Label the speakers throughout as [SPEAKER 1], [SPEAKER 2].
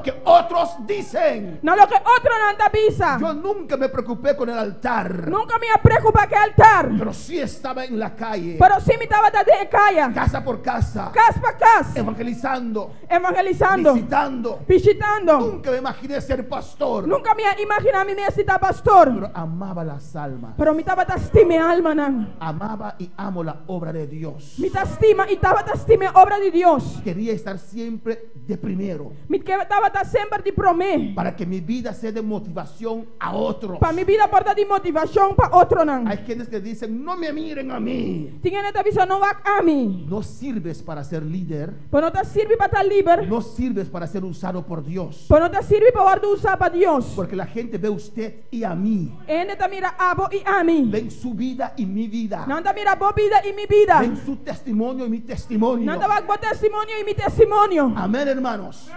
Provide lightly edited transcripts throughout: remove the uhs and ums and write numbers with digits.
[SPEAKER 1] lo que otros dicen.
[SPEAKER 2] Na loke otronan ta bisa.
[SPEAKER 1] Yo nunca me preocupé con el altar,
[SPEAKER 2] Nunka mi a preokupá ku e altar.
[SPEAKER 1] pero sí estaba en la calle,
[SPEAKER 2] Pero sí mi tabata den e kaya.
[SPEAKER 1] casa por casa,
[SPEAKER 2] Kas pa kas.
[SPEAKER 1] evangelizando,
[SPEAKER 2] Evangelisando.
[SPEAKER 1] visitando.
[SPEAKER 2] Bishitando.
[SPEAKER 1] Nunca me imaginé ser pastor,
[SPEAKER 2] Nunka mi a imaginá mi mes di ta pastor.
[SPEAKER 1] pero amaba las almas.
[SPEAKER 2] Pero mi tabata stima e almanan.
[SPEAKER 1] Amaba y amo la obra de Dios.
[SPEAKER 2] Mi ta stima i tabata stima e obra di Dios.
[SPEAKER 1] Quería estar siempre de primero
[SPEAKER 2] Mi ke tabata semper di promé.
[SPEAKER 1] para que mi vida sea de motivación a otros.
[SPEAKER 2] Pa mi bida por ta di motivashon pa otronan.
[SPEAKER 1] Hay quienes que dicen, no me miren a mí.
[SPEAKER 2] Tin hende ta bisa, No wak ami.
[SPEAKER 1] No sirves para ser líder.
[SPEAKER 2] Bo no ta sirbi pa ta lider.
[SPEAKER 1] No sirves para ser usado por Dios.
[SPEAKER 2] Bo no ta sirbi pa wòrdu usá pa Dios.
[SPEAKER 1] Porque la gente ve usted y a mí.
[SPEAKER 2] E hende ta mira abo i ami.
[SPEAKER 1] Ven su vida y mi vida.
[SPEAKER 2] Nan ta mira bo bida i mi bida.
[SPEAKER 1] Ven su testimonio y mi testimonio.
[SPEAKER 2] Nan ta wak bo testimonio i mi testimonio.
[SPEAKER 1] Amén, hermanos.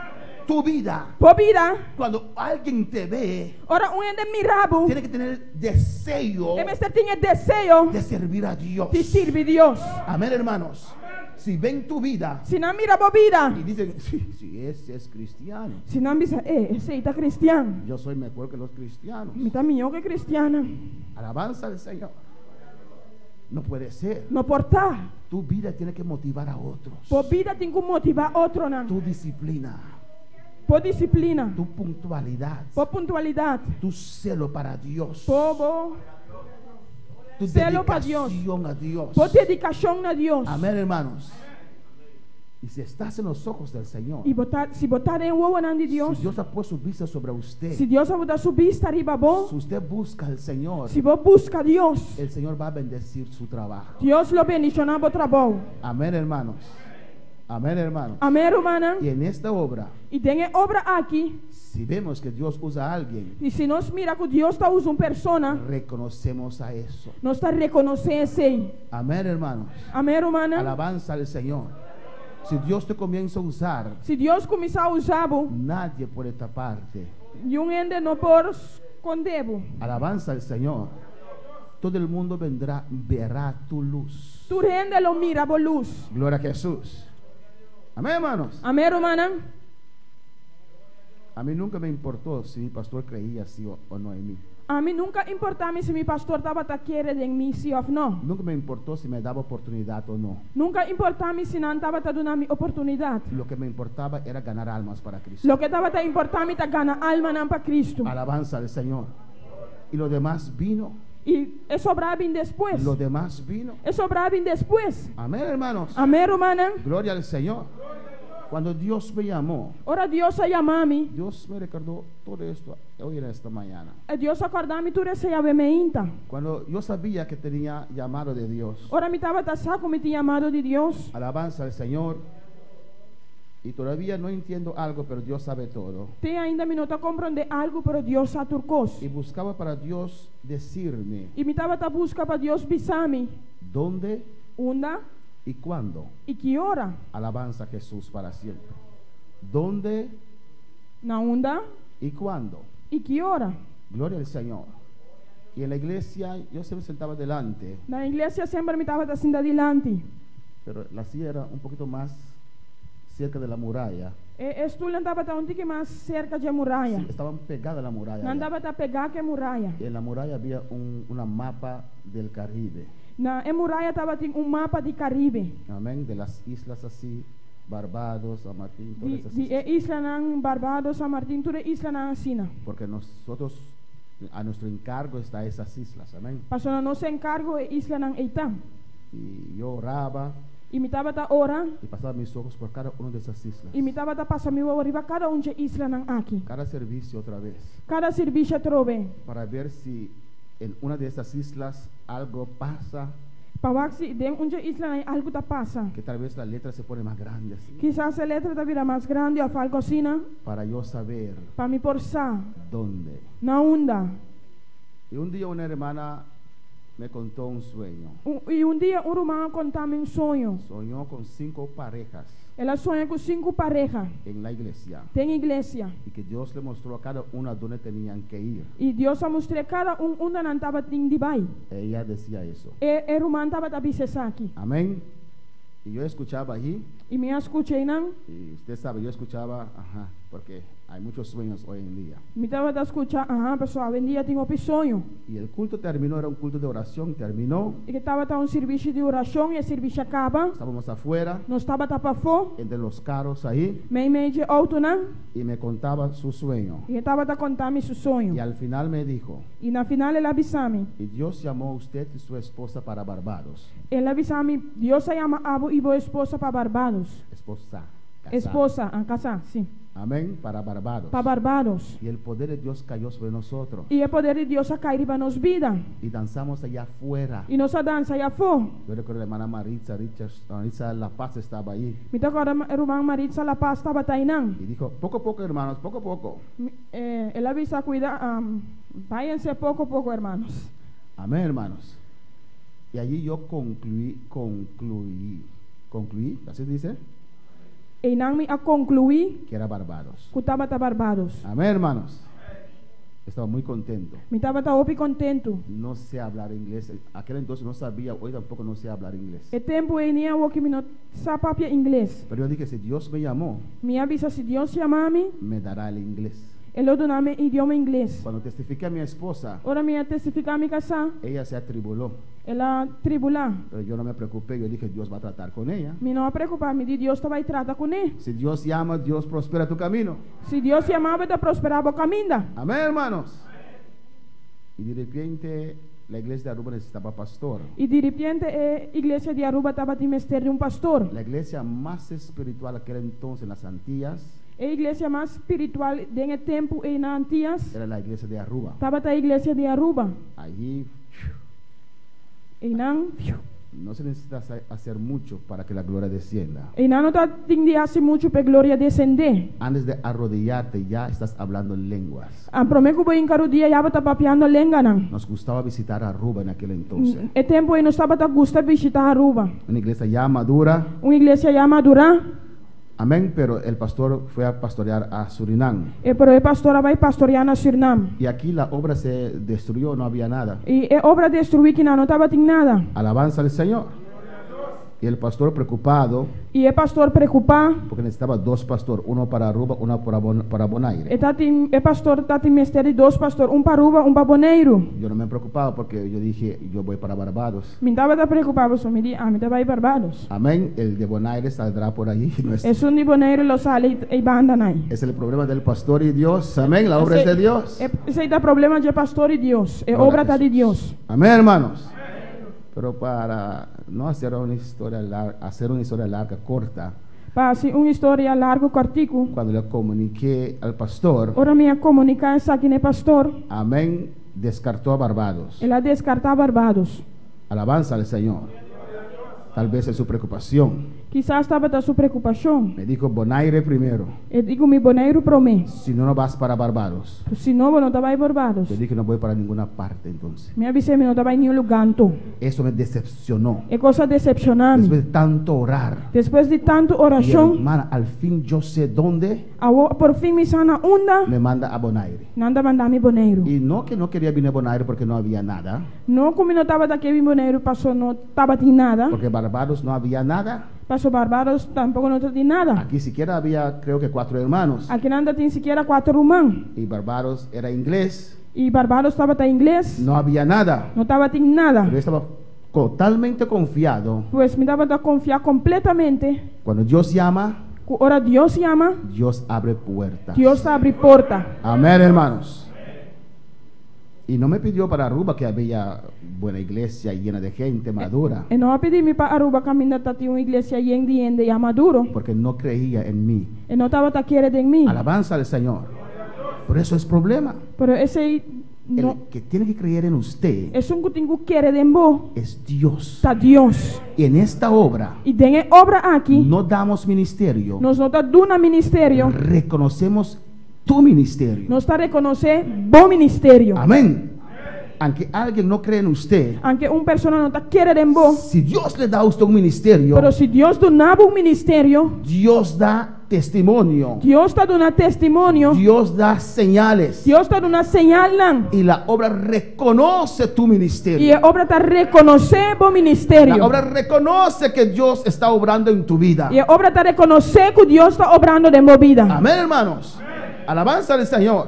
[SPEAKER 1] Tu vida.
[SPEAKER 2] Bo bida.
[SPEAKER 1] Cuando alguien te ve.
[SPEAKER 2] Ora un hende mira bo.
[SPEAKER 1] Tiene que tener deseo.
[SPEAKER 2] E mester tin e deseo.
[SPEAKER 1] De servir a Dios.
[SPEAKER 2] Di sirbi Dios.
[SPEAKER 1] Amén, hermanos. Si ven tu vida.
[SPEAKER 2] Si nan mira bo bida.
[SPEAKER 1] Y dicen, sí, sí, ese es cristiano.
[SPEAKER 2] Si nan bisa, E, esei ta cristian.
[SPEAKER 1] Yo soy mejor que los cristianos.
[SPEAKER 2] Mi ta mihó ku e cristiannan.
[SPEAKER 1] Alabanza al Señor. No puede ser.
[SPEAKER 2] No por ta.
[SPEAKER 1] Tu vida tiene que motivar a otros.
[SPEAKER 2] Bo bida tin ku motivá otronan.
[SPEAKER 1] Tu disciplina.
[SPEAKER 2] Bo disiplina.
[SPEAKER 1] Tu puntualidad.
[SPEAKER 2] Bo puntualidat.
[SPEAKER 1] Tu celo para Dios.
[SPEAKER 2] Bo bo
[SPEAKER 1] Tu
[SPEAKER 2] celo pa Dios.
[SPEAKER 1] dedicación a Dios.
[SPEAKER 2] Bo dedikashon na Dios.
[SPEAKER 1] Amén, hermanos. Y si estás en los ojos del Señor.
[SPEAKER 2] I bo ta, si bo ta den wowonan di Dios.
[SPEAKER 1] Si Dios ha puesto su vista sobre usted.
[SPEAKER 2] Si Dios a bota su bista riba bo.
[SPEAKER 1] Si usted busca al Señor.
[SPEAKER 2] Si bo buska Dios.
[SPEAKER 1] El Señor va a bendecir su trabajo.
[SPEAKER 2] Dios lo bendishoná bo trabou.
[SPEAKER 1] Amén, hermanos. Amén, hermanos.
[SPEAKER 2] Amén, rumannan.
[SPEAKER 1] Y en esta obra.
[SPEAKER 2] I den e obra aki.
[SPEAKER 1] Si vemos que Dios usa a alguien.
[SPEAKER 2] I si nos mira ku Dios ta usa un persona.
[SPEAKER 1] Reconocemos a eso.
[SPEAKER 2] Nos ta rekonosé esei.
[SPEAKER 1] Amén, hermanos.
[SPEAKER 2] Amén, rumannan.
[SPEAKER 1] Alabanza al Señor. Si Dios te comienza a usar.
[SPEAKER 2] Si Dios kuminsá usa bo.
[SPEAKER 1] Nadie puede taparte.
[SPEAKER 2] Niun hende no por skondé bo.
[SPEAKER 1] Alabanza al Señor. Todo el mundo vendrá, verá tu luz.
[SPEAKER 2] Tur hende lo mira bo lus.
[SPEAKER 1] Gloria a Jesús. Amén, hermanos.
[SPEAKER 2] Amén, rumannan.
[SPEAKER 1] A mí nunca me importó si mi pastor creía sí o no en mí.
[SPEAKER 2] Ami nunka a importá mi si mi pastor tabata kere den mi sí òf no.
[SPEAKER 1] Nunca me importó si me daba oportunidad o no.
[SPEAKER 2] Nunka a importá mi si nan tabata duna mi oportunidat.
[SPEAKER 1] Lo que me importaba era ganar almas para Cristo.
[SPEAKER 2] Loke tabata importá mi ta gana almanan pa Cristo.
[SPEAKER 1] Alabanza al Señor. Y lo demás vino.
[SPEAKER 2] I e sobrá a bin despues.
[SPEAKER 1] Lo demás vino.
[SPEAKER 2] E sobrá a bin despues.
[SPEAKER 1] Amén, hermanos.
[SPEAKER 2] Amén, rumannan.
[SPEAKER 1] Gloria al Señor. Cuando Dios me llamó.
[SPEAKER 2] Ora Dios a yama mi.
[SPEAKER 1] Dios me recordó todo esto hoy en esta mañana.
[SPEAKER 2] Dios a kòrda mi tur esei awe meinta.
[SPEAKER 1] Cuando yo sabía que tenía llamado de Dios.
[SPEAKER 2] Ora mi tabata sa ku mi tin yamado di Dios.
[SPEAKER 1] Alabanza al Señor. Y todavía no entiendo algo, pero Dios sabe todo.
[SPEAKER 2] Te ainda mi no ta komprondé algu, pero Dios sa tur kos.
[SPEAKER 1] Y buscaba para Dios decirme.
[SPEAKER 2] I mi tabata buska pa Dios bisa mi.
[SPEAKER 1] Dónde.
[SPEAKER 2] Unda.
[SPEAKER 1] Y cuándo.
[SPEAKER 2] I ki ora.
[SPEAKER 1] Alabanza a Jesús para siempre. Dónde.
[SPEAKER 2] Na unda.
[SPEAKER 1] Y cuándo.
[SPEAKER 2] I ki ora.
[SPEAKER 1] Gloria al Señor. Y en la iglesia yo siempre sentaba delante.
[SPEAKER 2] Na iglesia semper mi tabata sinta dilanti.
[SPEAKER 1] Pero la silla era un poquito más cerca de la muralla.
[SPEAKER 2] E stulnan tabata un tiki mas serka dje muraya.
[SPEAKER 1] Sí, estaban pegadas a la muralla.
[SPEAKER 2] Nan
[SPEAKER 1] allá.
[SPEAKER 2] tabata pegá ku e muraya.
[SPEAKER 1] Y en la muralla había un, una mapa del Caribe.
[SPEAKER 2] Na e muraya tabatin un mapa di Caribe.
[SPEAKER 1] Amén, de las islas así, Barbados, San Martín, todas
[SPEAKER 2] Di,
[SPEAKER 1] esas
[SPEAKER 2] di
[SPEAKER 1] islas.
[SPEAKER 2] e islanan Barbados, San Martín, tur e islanan asina.
[SPEAKER 1] Porque nosotros, a nuestro encargo está esas islas, amén.
[SPEAKER 2] Pasobra nos enkargo e islanan ei ta.
[SPEAKER 1] Y yo oraba.
[SPEAKER 2] I mi tabata ora.
[SPEAKER 1] Y pasaba mis ojos por cada una de esas islas.
[SPEAKER 2] I mi tabata pasa mi wowo riba kada un dje islanan aki.
[SPEAKER 1] Cada servicio otra vez.
[SPEAKER 2] Kada sirbishi atrobe.
[SPEAKER 1] Para ver si en una de esas islas algo pasa.
[SPEAKER 2] Pa wak si den un dje islanan ei algu ta pasa.
[SPEAKER 1] Que tal vez la letra se pone mas grande así.
[SPEAKER 2] Kisas e letra ta bira mas grandi òf algu asina.
[SPEAKER 1] Para yo saber.
[SPEAKER 2] Pa mi por sa.
[SPEAKER 1] Donde.
[SPEAKER 2] Na unda.
[SPEAKER 1] Y un dia una hermana me contó un sueño.
[SPEAKER 2] I un dia un ruman a konta mi un soño.
[SPEAKER 1] Soñó con cinco parejas.
[SPEAKER 2] El a soña ku sinku pareha.
[SPEAKER 1] En la iglesia.
[SPEAKER 2] Den iglesia.
[SPEAKER 1] Y que Dios le mostró a cada uno a dónde tenían que ir.
[SPEAKER 2] I Dios a mustr'é kada un unda nan tabatin di bai.
[SPEAKER 1] Ella decía eso.
[SPEAKER 2] E e ruman tabata bisa esaki.
[SPEAKER 1] Amén. Y yo escuchaba allí.
[SPEAKER 2] I mi a skucha einan.
[SPEAKER 1] Y usted sabe, yo escuchaba, ajá, porque. Hay muchos sueños hoy en día.
[SPEAKER 2] Mi tabata skucha, aha, pasobra awendia tin hopi soño.
[SPEAKER 1] Y el culto terminó, era un culto de oración, terminó.
[SPEAKER 2] I tabata un servisio di orashon i e servisio a kaba.
[SPEAKER 1] Estábamos afuera,
[SPEAKER 2] Nos tabata pafó.
[SPEAKER 1] Entre los carros ahí,
[SPEAKER 2] Meimei di outonan.
[SPEAKER 1] Y me contaba su sueño.
[SPEAKER 2] I e tabata konta mi su soño.
[SPEAKER 1] Y al final me dijo,
[SPEAKER 2] I na final el a bisa mi.
[SPEAKER 1] Y Dios llamó a usted y su esposa para Barbados.
[SPEAKER 2] El a bisa mi, Dios a yama abo i bo esposa pa Barbados.
[SPEAKER 1] Esposa, casada.
[SPEAKER 2] Esposa, ah, kasá, sí.
[SPEAKER 1] Amén, para Barbados.
[SPEAKER 2] Pa Barbados.
[SPEAKER 1] Y el poder de Dios cayó sobre nosotros.
[SPEAKER 2] I e poder di Dios a kai riba nos bida.
[SPEAKER 1] Y danzamos allá afuera.
[SPEAKER 2] I nos a dansa ayafó.
[SPEAKER 1] Yo recuerdo la hermana Maritza Richards, Maritza La Paz estaba ahí.
[SPEAKER 2] Mi ta kòrda ruman Maritza La Paz tabata einan.
[SPEAKER 1] Y dijo, poco a poco, hermanos, poco a poco.
[SPEAKER 2] El a bisa kuida, váyanse poko poko, hermanos.
[SPEAKER 1] Amén, hermanos. Y allí yo concluí, concluí, concluí, ¿así se dice?
[SPEAKER 2] Einan mi a konkluí
[SPEAKER 1] Que era Barbados.
[SPEAKER 2] Ku tabata Barbados.
[SPEAKER 1] Amén, hermanos. Estaba muy contento.
[SPEAKER 2] Mi tabata hopi kontentu.
[SPEAKER 1] No sé hablar inglés. Aquel entonces no sabía, hoy tampoco no sé hablar inglés.
[SPEAKER 2] E tempu ei ni awoki mi no sa papia ingles.
[SPEAKER 1] Pero yo dije, si Dios me llamó,
[SPEAKER 2] Mi a bisa si Dios yama mi,
[SPEAKER 1] me dará el inglés.
[SPEAKER 2] E lo duna mi e idioma ingles.
[SPEAKER 1] Cuando testifiqué a mi esposa,
[SPEAKER 2] Ora mi a testifiká mi kasá,
[SPEAKER 1] ella se atribuló.
[SPEAKER 2] El a tribulá.
[SPEAKER 1] Pero yo no me preocupé, yo dije, Dios va a tratar con ella.
[SPEAKER 2] Mi no a preokupá, mi di Dios ta bai trata kuné.
[SPEAKER 1] Si Dios llama, Dios prospera tu camino.
[SPEAKER 2] Si Dios yama bo, e ta prosperá bo kaminda.
[SPEAKER 1] Amén, hermanos. Y de repente la iglesia de Aruba necesitaba pastor.
[SPEAKER 2] I diripiente e iglesia di Aruba tabatin mester di un pastor.
[SPEAKER 1] La iglesia más espiritual aquel entonces en las Antillas
[SPEAKER 2] E iglesia mas spiritual den e tempu ei na Antias
[SPEAKER 1] era la iglesia de Aruba.
[SPEAKER 2] Tabata e iglesia di Aruba.
[SPEAKER 1] Allí
[SPEAKER 2] Einan, fiu.
[SPEAKER 1] No se necesita hacer mucho para que la gloria descienda.
[SPEAKER 2] Einan no ta tin di hasi muchu pa e gloria desendé.
[SPEAKER 1] Antes de arrodillarte ya estás hablando lenguas.
[SPEAKER 2] A Promé ku bo hinka rudia ya bo ta papiando lenganan.
[SPEAKER 1] Nos gustaba visitar Aruba en aquel entonces.
[SPEAKER 2] E tempu ei nos tabata gusta bishitá Aruba.
[SPEAKER 1] Una iglesia ya madura.
[SPEAKER 2] Un iglesia ya madurá.
[SPEAKER 1] Amén, pero el pastor fue a pastorear a Surinam.
[SPEAKER 2] E pero e pastor a bai pastoreá na Surinam.
[SPEAKER 1] Y aquí la obra se destruyó, no había nada.
[SPEAKER 2] I e obra a destruí kinan, no tabatin nada.
[SPEAKER 1] Alabanza al Señor. Y el pastor preocupado.
[SPEAKER 2] I e pastor preokupá.
[SPEAKER 1] Porque necesitaba dos pastor, uno para Aruba, uno para Bon, para Bonaire.
[SPEAKER 2] E tatin, e pastor tatin mester di dos pastor, un pa Aruba, un pa Boneiru.
[SPEAKER 1] Yo no me preocupaba porque yo dije, yo voy para Barbados.
[SPEAKER 2] Mi tabata preokupá pasobra mi di, ami ta bai Barbados.
[SPEAKER 1] Amén, el de Bonaire saldrá por allí. No es,
[SPEAKER 2] Esun di Boneiru lo sali ei banda nan.
[SPEAKER 1] Es el problema del pastor y Dios. Amén, la obra es de Dios.
[SPEAKER 2] Esei ta problema dje pastor i Dios. E
[SPEAKER 1] Gloria
[SPEAKER 2] obra
[SPEAKER 1] a
[SPEAKER 2] ta di
[SPEAKER 1] Jesús.
[SPEAKER 2] Dios.
[SPEAKER 1] Amén, hermanos. Pero para no hacer una historia larga, hacer una historia larga, corta.
[SPEAKER 2] Pa hasi un historia largu kòrtiku.
[SPEAKER 1] Cuando le comuniqué al pastor.
[SPEAKER 2] Ora mi a komuniká esaki na e pastor.
[SPEAKER 1] Amén, descartó a Barbados.
[SPEAKER 2] El a deskartá Barbados.
[SPEAKER 1] Alabanza al Señor. Tal vez es su preocupación.
[SPEAKER 2] Kisas tabata su preokupashon.
[SPEAKER 1] Me dijo Bonaire primero.
[SPEAKER 2] E di ku mi Boneiru promé.
[SPEAKER 1] Si no, no vas para Barbados.
[SPEAKER 2] Si no, bo no ta bai Barbados.
[SPEAKER 1] Yo dije no voy para ninguna parte entonces.
[SPEAKER 2] Mi a bis'é mi no ta bai niun lugá anto.
[SPEAKER 1] Eso me decepcionó.
[SPEAKER 2] E kos a desepshoná mi.
[SPEAKER 1] Después de tanto orar.
[SPEAKER 2] Despues di tantu
[SPEAKER 1] Y
[SPEAKER 2] orashon.
[SPEAKER 1] hermana, al fin yo sé dónde.
[SPEAKER 2] Awor por fin mi sa na unda.
[SPEAKER 1] Me manda a Bonaire.
[SPEAKER 2] Nan ta manda mi Boneiru.
[SPEAKER 1] Y no que no quería venir a Bonaire porque no había nada.
[SPEAKER 2] No ku mi no tabata ke bin Boneiru paso no tabatin nada.
[SPEAKER 1] Porque Barbados no había nada.
[SPEAKER 2] Paso Barbados tampoco no tatin nada.
[SPEAKER 1] Aquí siquiera había creo que cuatro hermanos.
[SPEAKER 2] Aki nan tatin sikiera kuater ruman.
[SPEAKER 1] Y Barbados era inglés.
[SPEAKER 2] I Barbados tabata ingles.
[SPEAKER 1] No había nada.
[SPEAKER 2] No tabatin nada.
[SPEAKER 1] Pero yo estaba totalmente confiado.
[SPEAKER 2] Pues mi tabata konfia kompletamente.
[SPEAKER 1] Cuando Dios llama.
[SPEAKER 2] Ku ora Dios yama.
[SPEAKER 1] Dios abre puertas.
[SPEAKER 2] Dios ta abri porta.
[SPEAKER 1] Amén, hermanos. Y no me pidió para Aruba que había buena iglesia llena de gente madura.
[SPEAKER 2] E no a pidi mi pa Aruba kaminda ta tin un iglesia yen di hende ya maduro.
[SPEAKER 1] Porque no creía en mí.
[SPEAKER 2] E no tabata kere den mi.
[SPEAKER 1] Alabanza al Señor. Por eso es problema.
[SPEAKER 2] Pero esei no.
[SPEAKER 1] El que tiene que creer en usted.
[SPEAKER 2] Esun ku tin ku kere den bo.
[SPEAKER 1] Es Dios.
[SPEAKER 2] Ta Dios.
[SPEAKER 1] Y en esta obra.
[SPEAKER 2] I den e obra aki.
[SPEAKER 1] No damos ministerio.
[SPEAKER 2] Nos no ta duna ministerio.
[SPEAKER 1] Reconocemos tu ministerio.
[SPEAKER 2] Nos ta rekonosé bo ministerio.
[SPEAKER 1] Amén. Aunque alguien no cree en usted.
[SPEAKER 2] Aunke un persona no ta kere den bo.
[SPEAKER 1] Si Dios le da a usted un ministerio.
[SPEAKER 2] Pero si Dios duna bo un ministerio.
[SPEAKER 1] Dios da testimonio.
[SPEAKER 2] Dios ta duna testimonio.
[SPEAKER 1] Dios da señales.
[SPEAKER 2] Dios ta duna señalnan.
[SPEAKER 1] Y la obra reconoce tu ministerio.
[SPEAKER 2] I e obra ta rekonosé bo ministerio.
[SPEAKER 1] La obra reconoce que Dios está obrando en tu vida.
[SPEAKER 2] I e obra ta rekonosé ku Dios ta obrando den bo bida.
[SPEAKER 1] Amén, hermanos. Alabanza al Señor.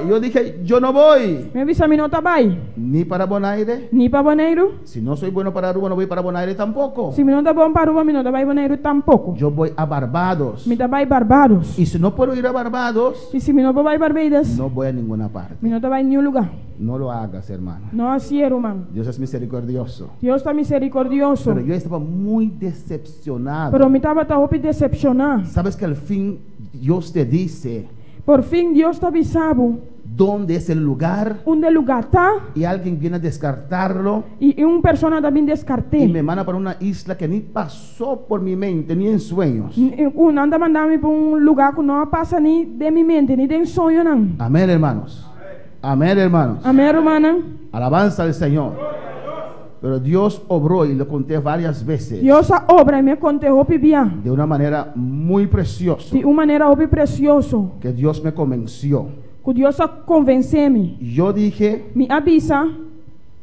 [SPEAKER 1] Y yo dije, yo no voy.
[SPEAKER 2] Mi a bisa mi no ta bai.
[SPEAKER 1] Ni para Bonaire.
[SPEAKER 2] Ni pa Boneiru.
[SPEAKER 1] Si no soy bueno para Aruba, no voy para Bonaire tampoco.
[SPEAKER 2] Si mi no ta bon pa Aruba, mi no ta bai Boneiru tampoko.
[SPEAKER 1] Yo voy a Barbados.
[SPEAKER 2] Mi ta bai Barbados.
[SPEAKER 1] Y si no puedo ir a Barbados,
[SPEAKER 2] I si mi no por bai Barbados,
[SPEAKER 1] no voy a ninguna parte.
[SPEAKER 2] mi no ta bai niun lugá.
[SPEAKER 1] No lo hagas, hermano.
[SPEAKER 2] No hasié, ruman.
[SPEAKER 1] Dios es misericordioso.
[SPEAKER 2] Dios ta miserikordioso.
[SPEAKER 1] Pero yo estaba muy decepcionado.
[SPEAKER 2] Pero mi tabata hopi desepshoná.
[SPEAKER 1] Sabes que al fin Dios te dice
[SPEAKER 2] Por fin Dios ta bisa bo.
[SPEAKER 1] dónde es el lugar
[SPEAKER 2] Unda e lugá ta.
[SPEAKER 1] y alguien viene a descartarlo
[SPEAKER 2] I un persona ta bin deskart'é.
[SPEAKER 1] y me manda para una isla que ni pasó por mi mente ni en sueños.
[SPEAKER 2] Ku nan ta manda mi pa un lugá ku no a pasa ni den mi mente ni den soñonan.
[SPEAKER 1] Amén, hermanos. Amén, hermanos.
[SPEAKER 2] Amén, rumannan.
[SPEAKER 1] Alabanza al Señor. Pero Dios obró y lo conté varias veces.
[SPEAKER 2] Dios a obra i mi a kont'é hopi bia.
[SPEAKER 1] De una manera muy preciosa.
[SPEAKER 2] Di un manera hopi presioso.
[SPEAKER 1] Que Dios me convenció.
[SPEAKER 2] Ku Dios a konvensé mi.
[SPEAKER 1] Yo dije.
[SPEAKER 2] Mi a bisa.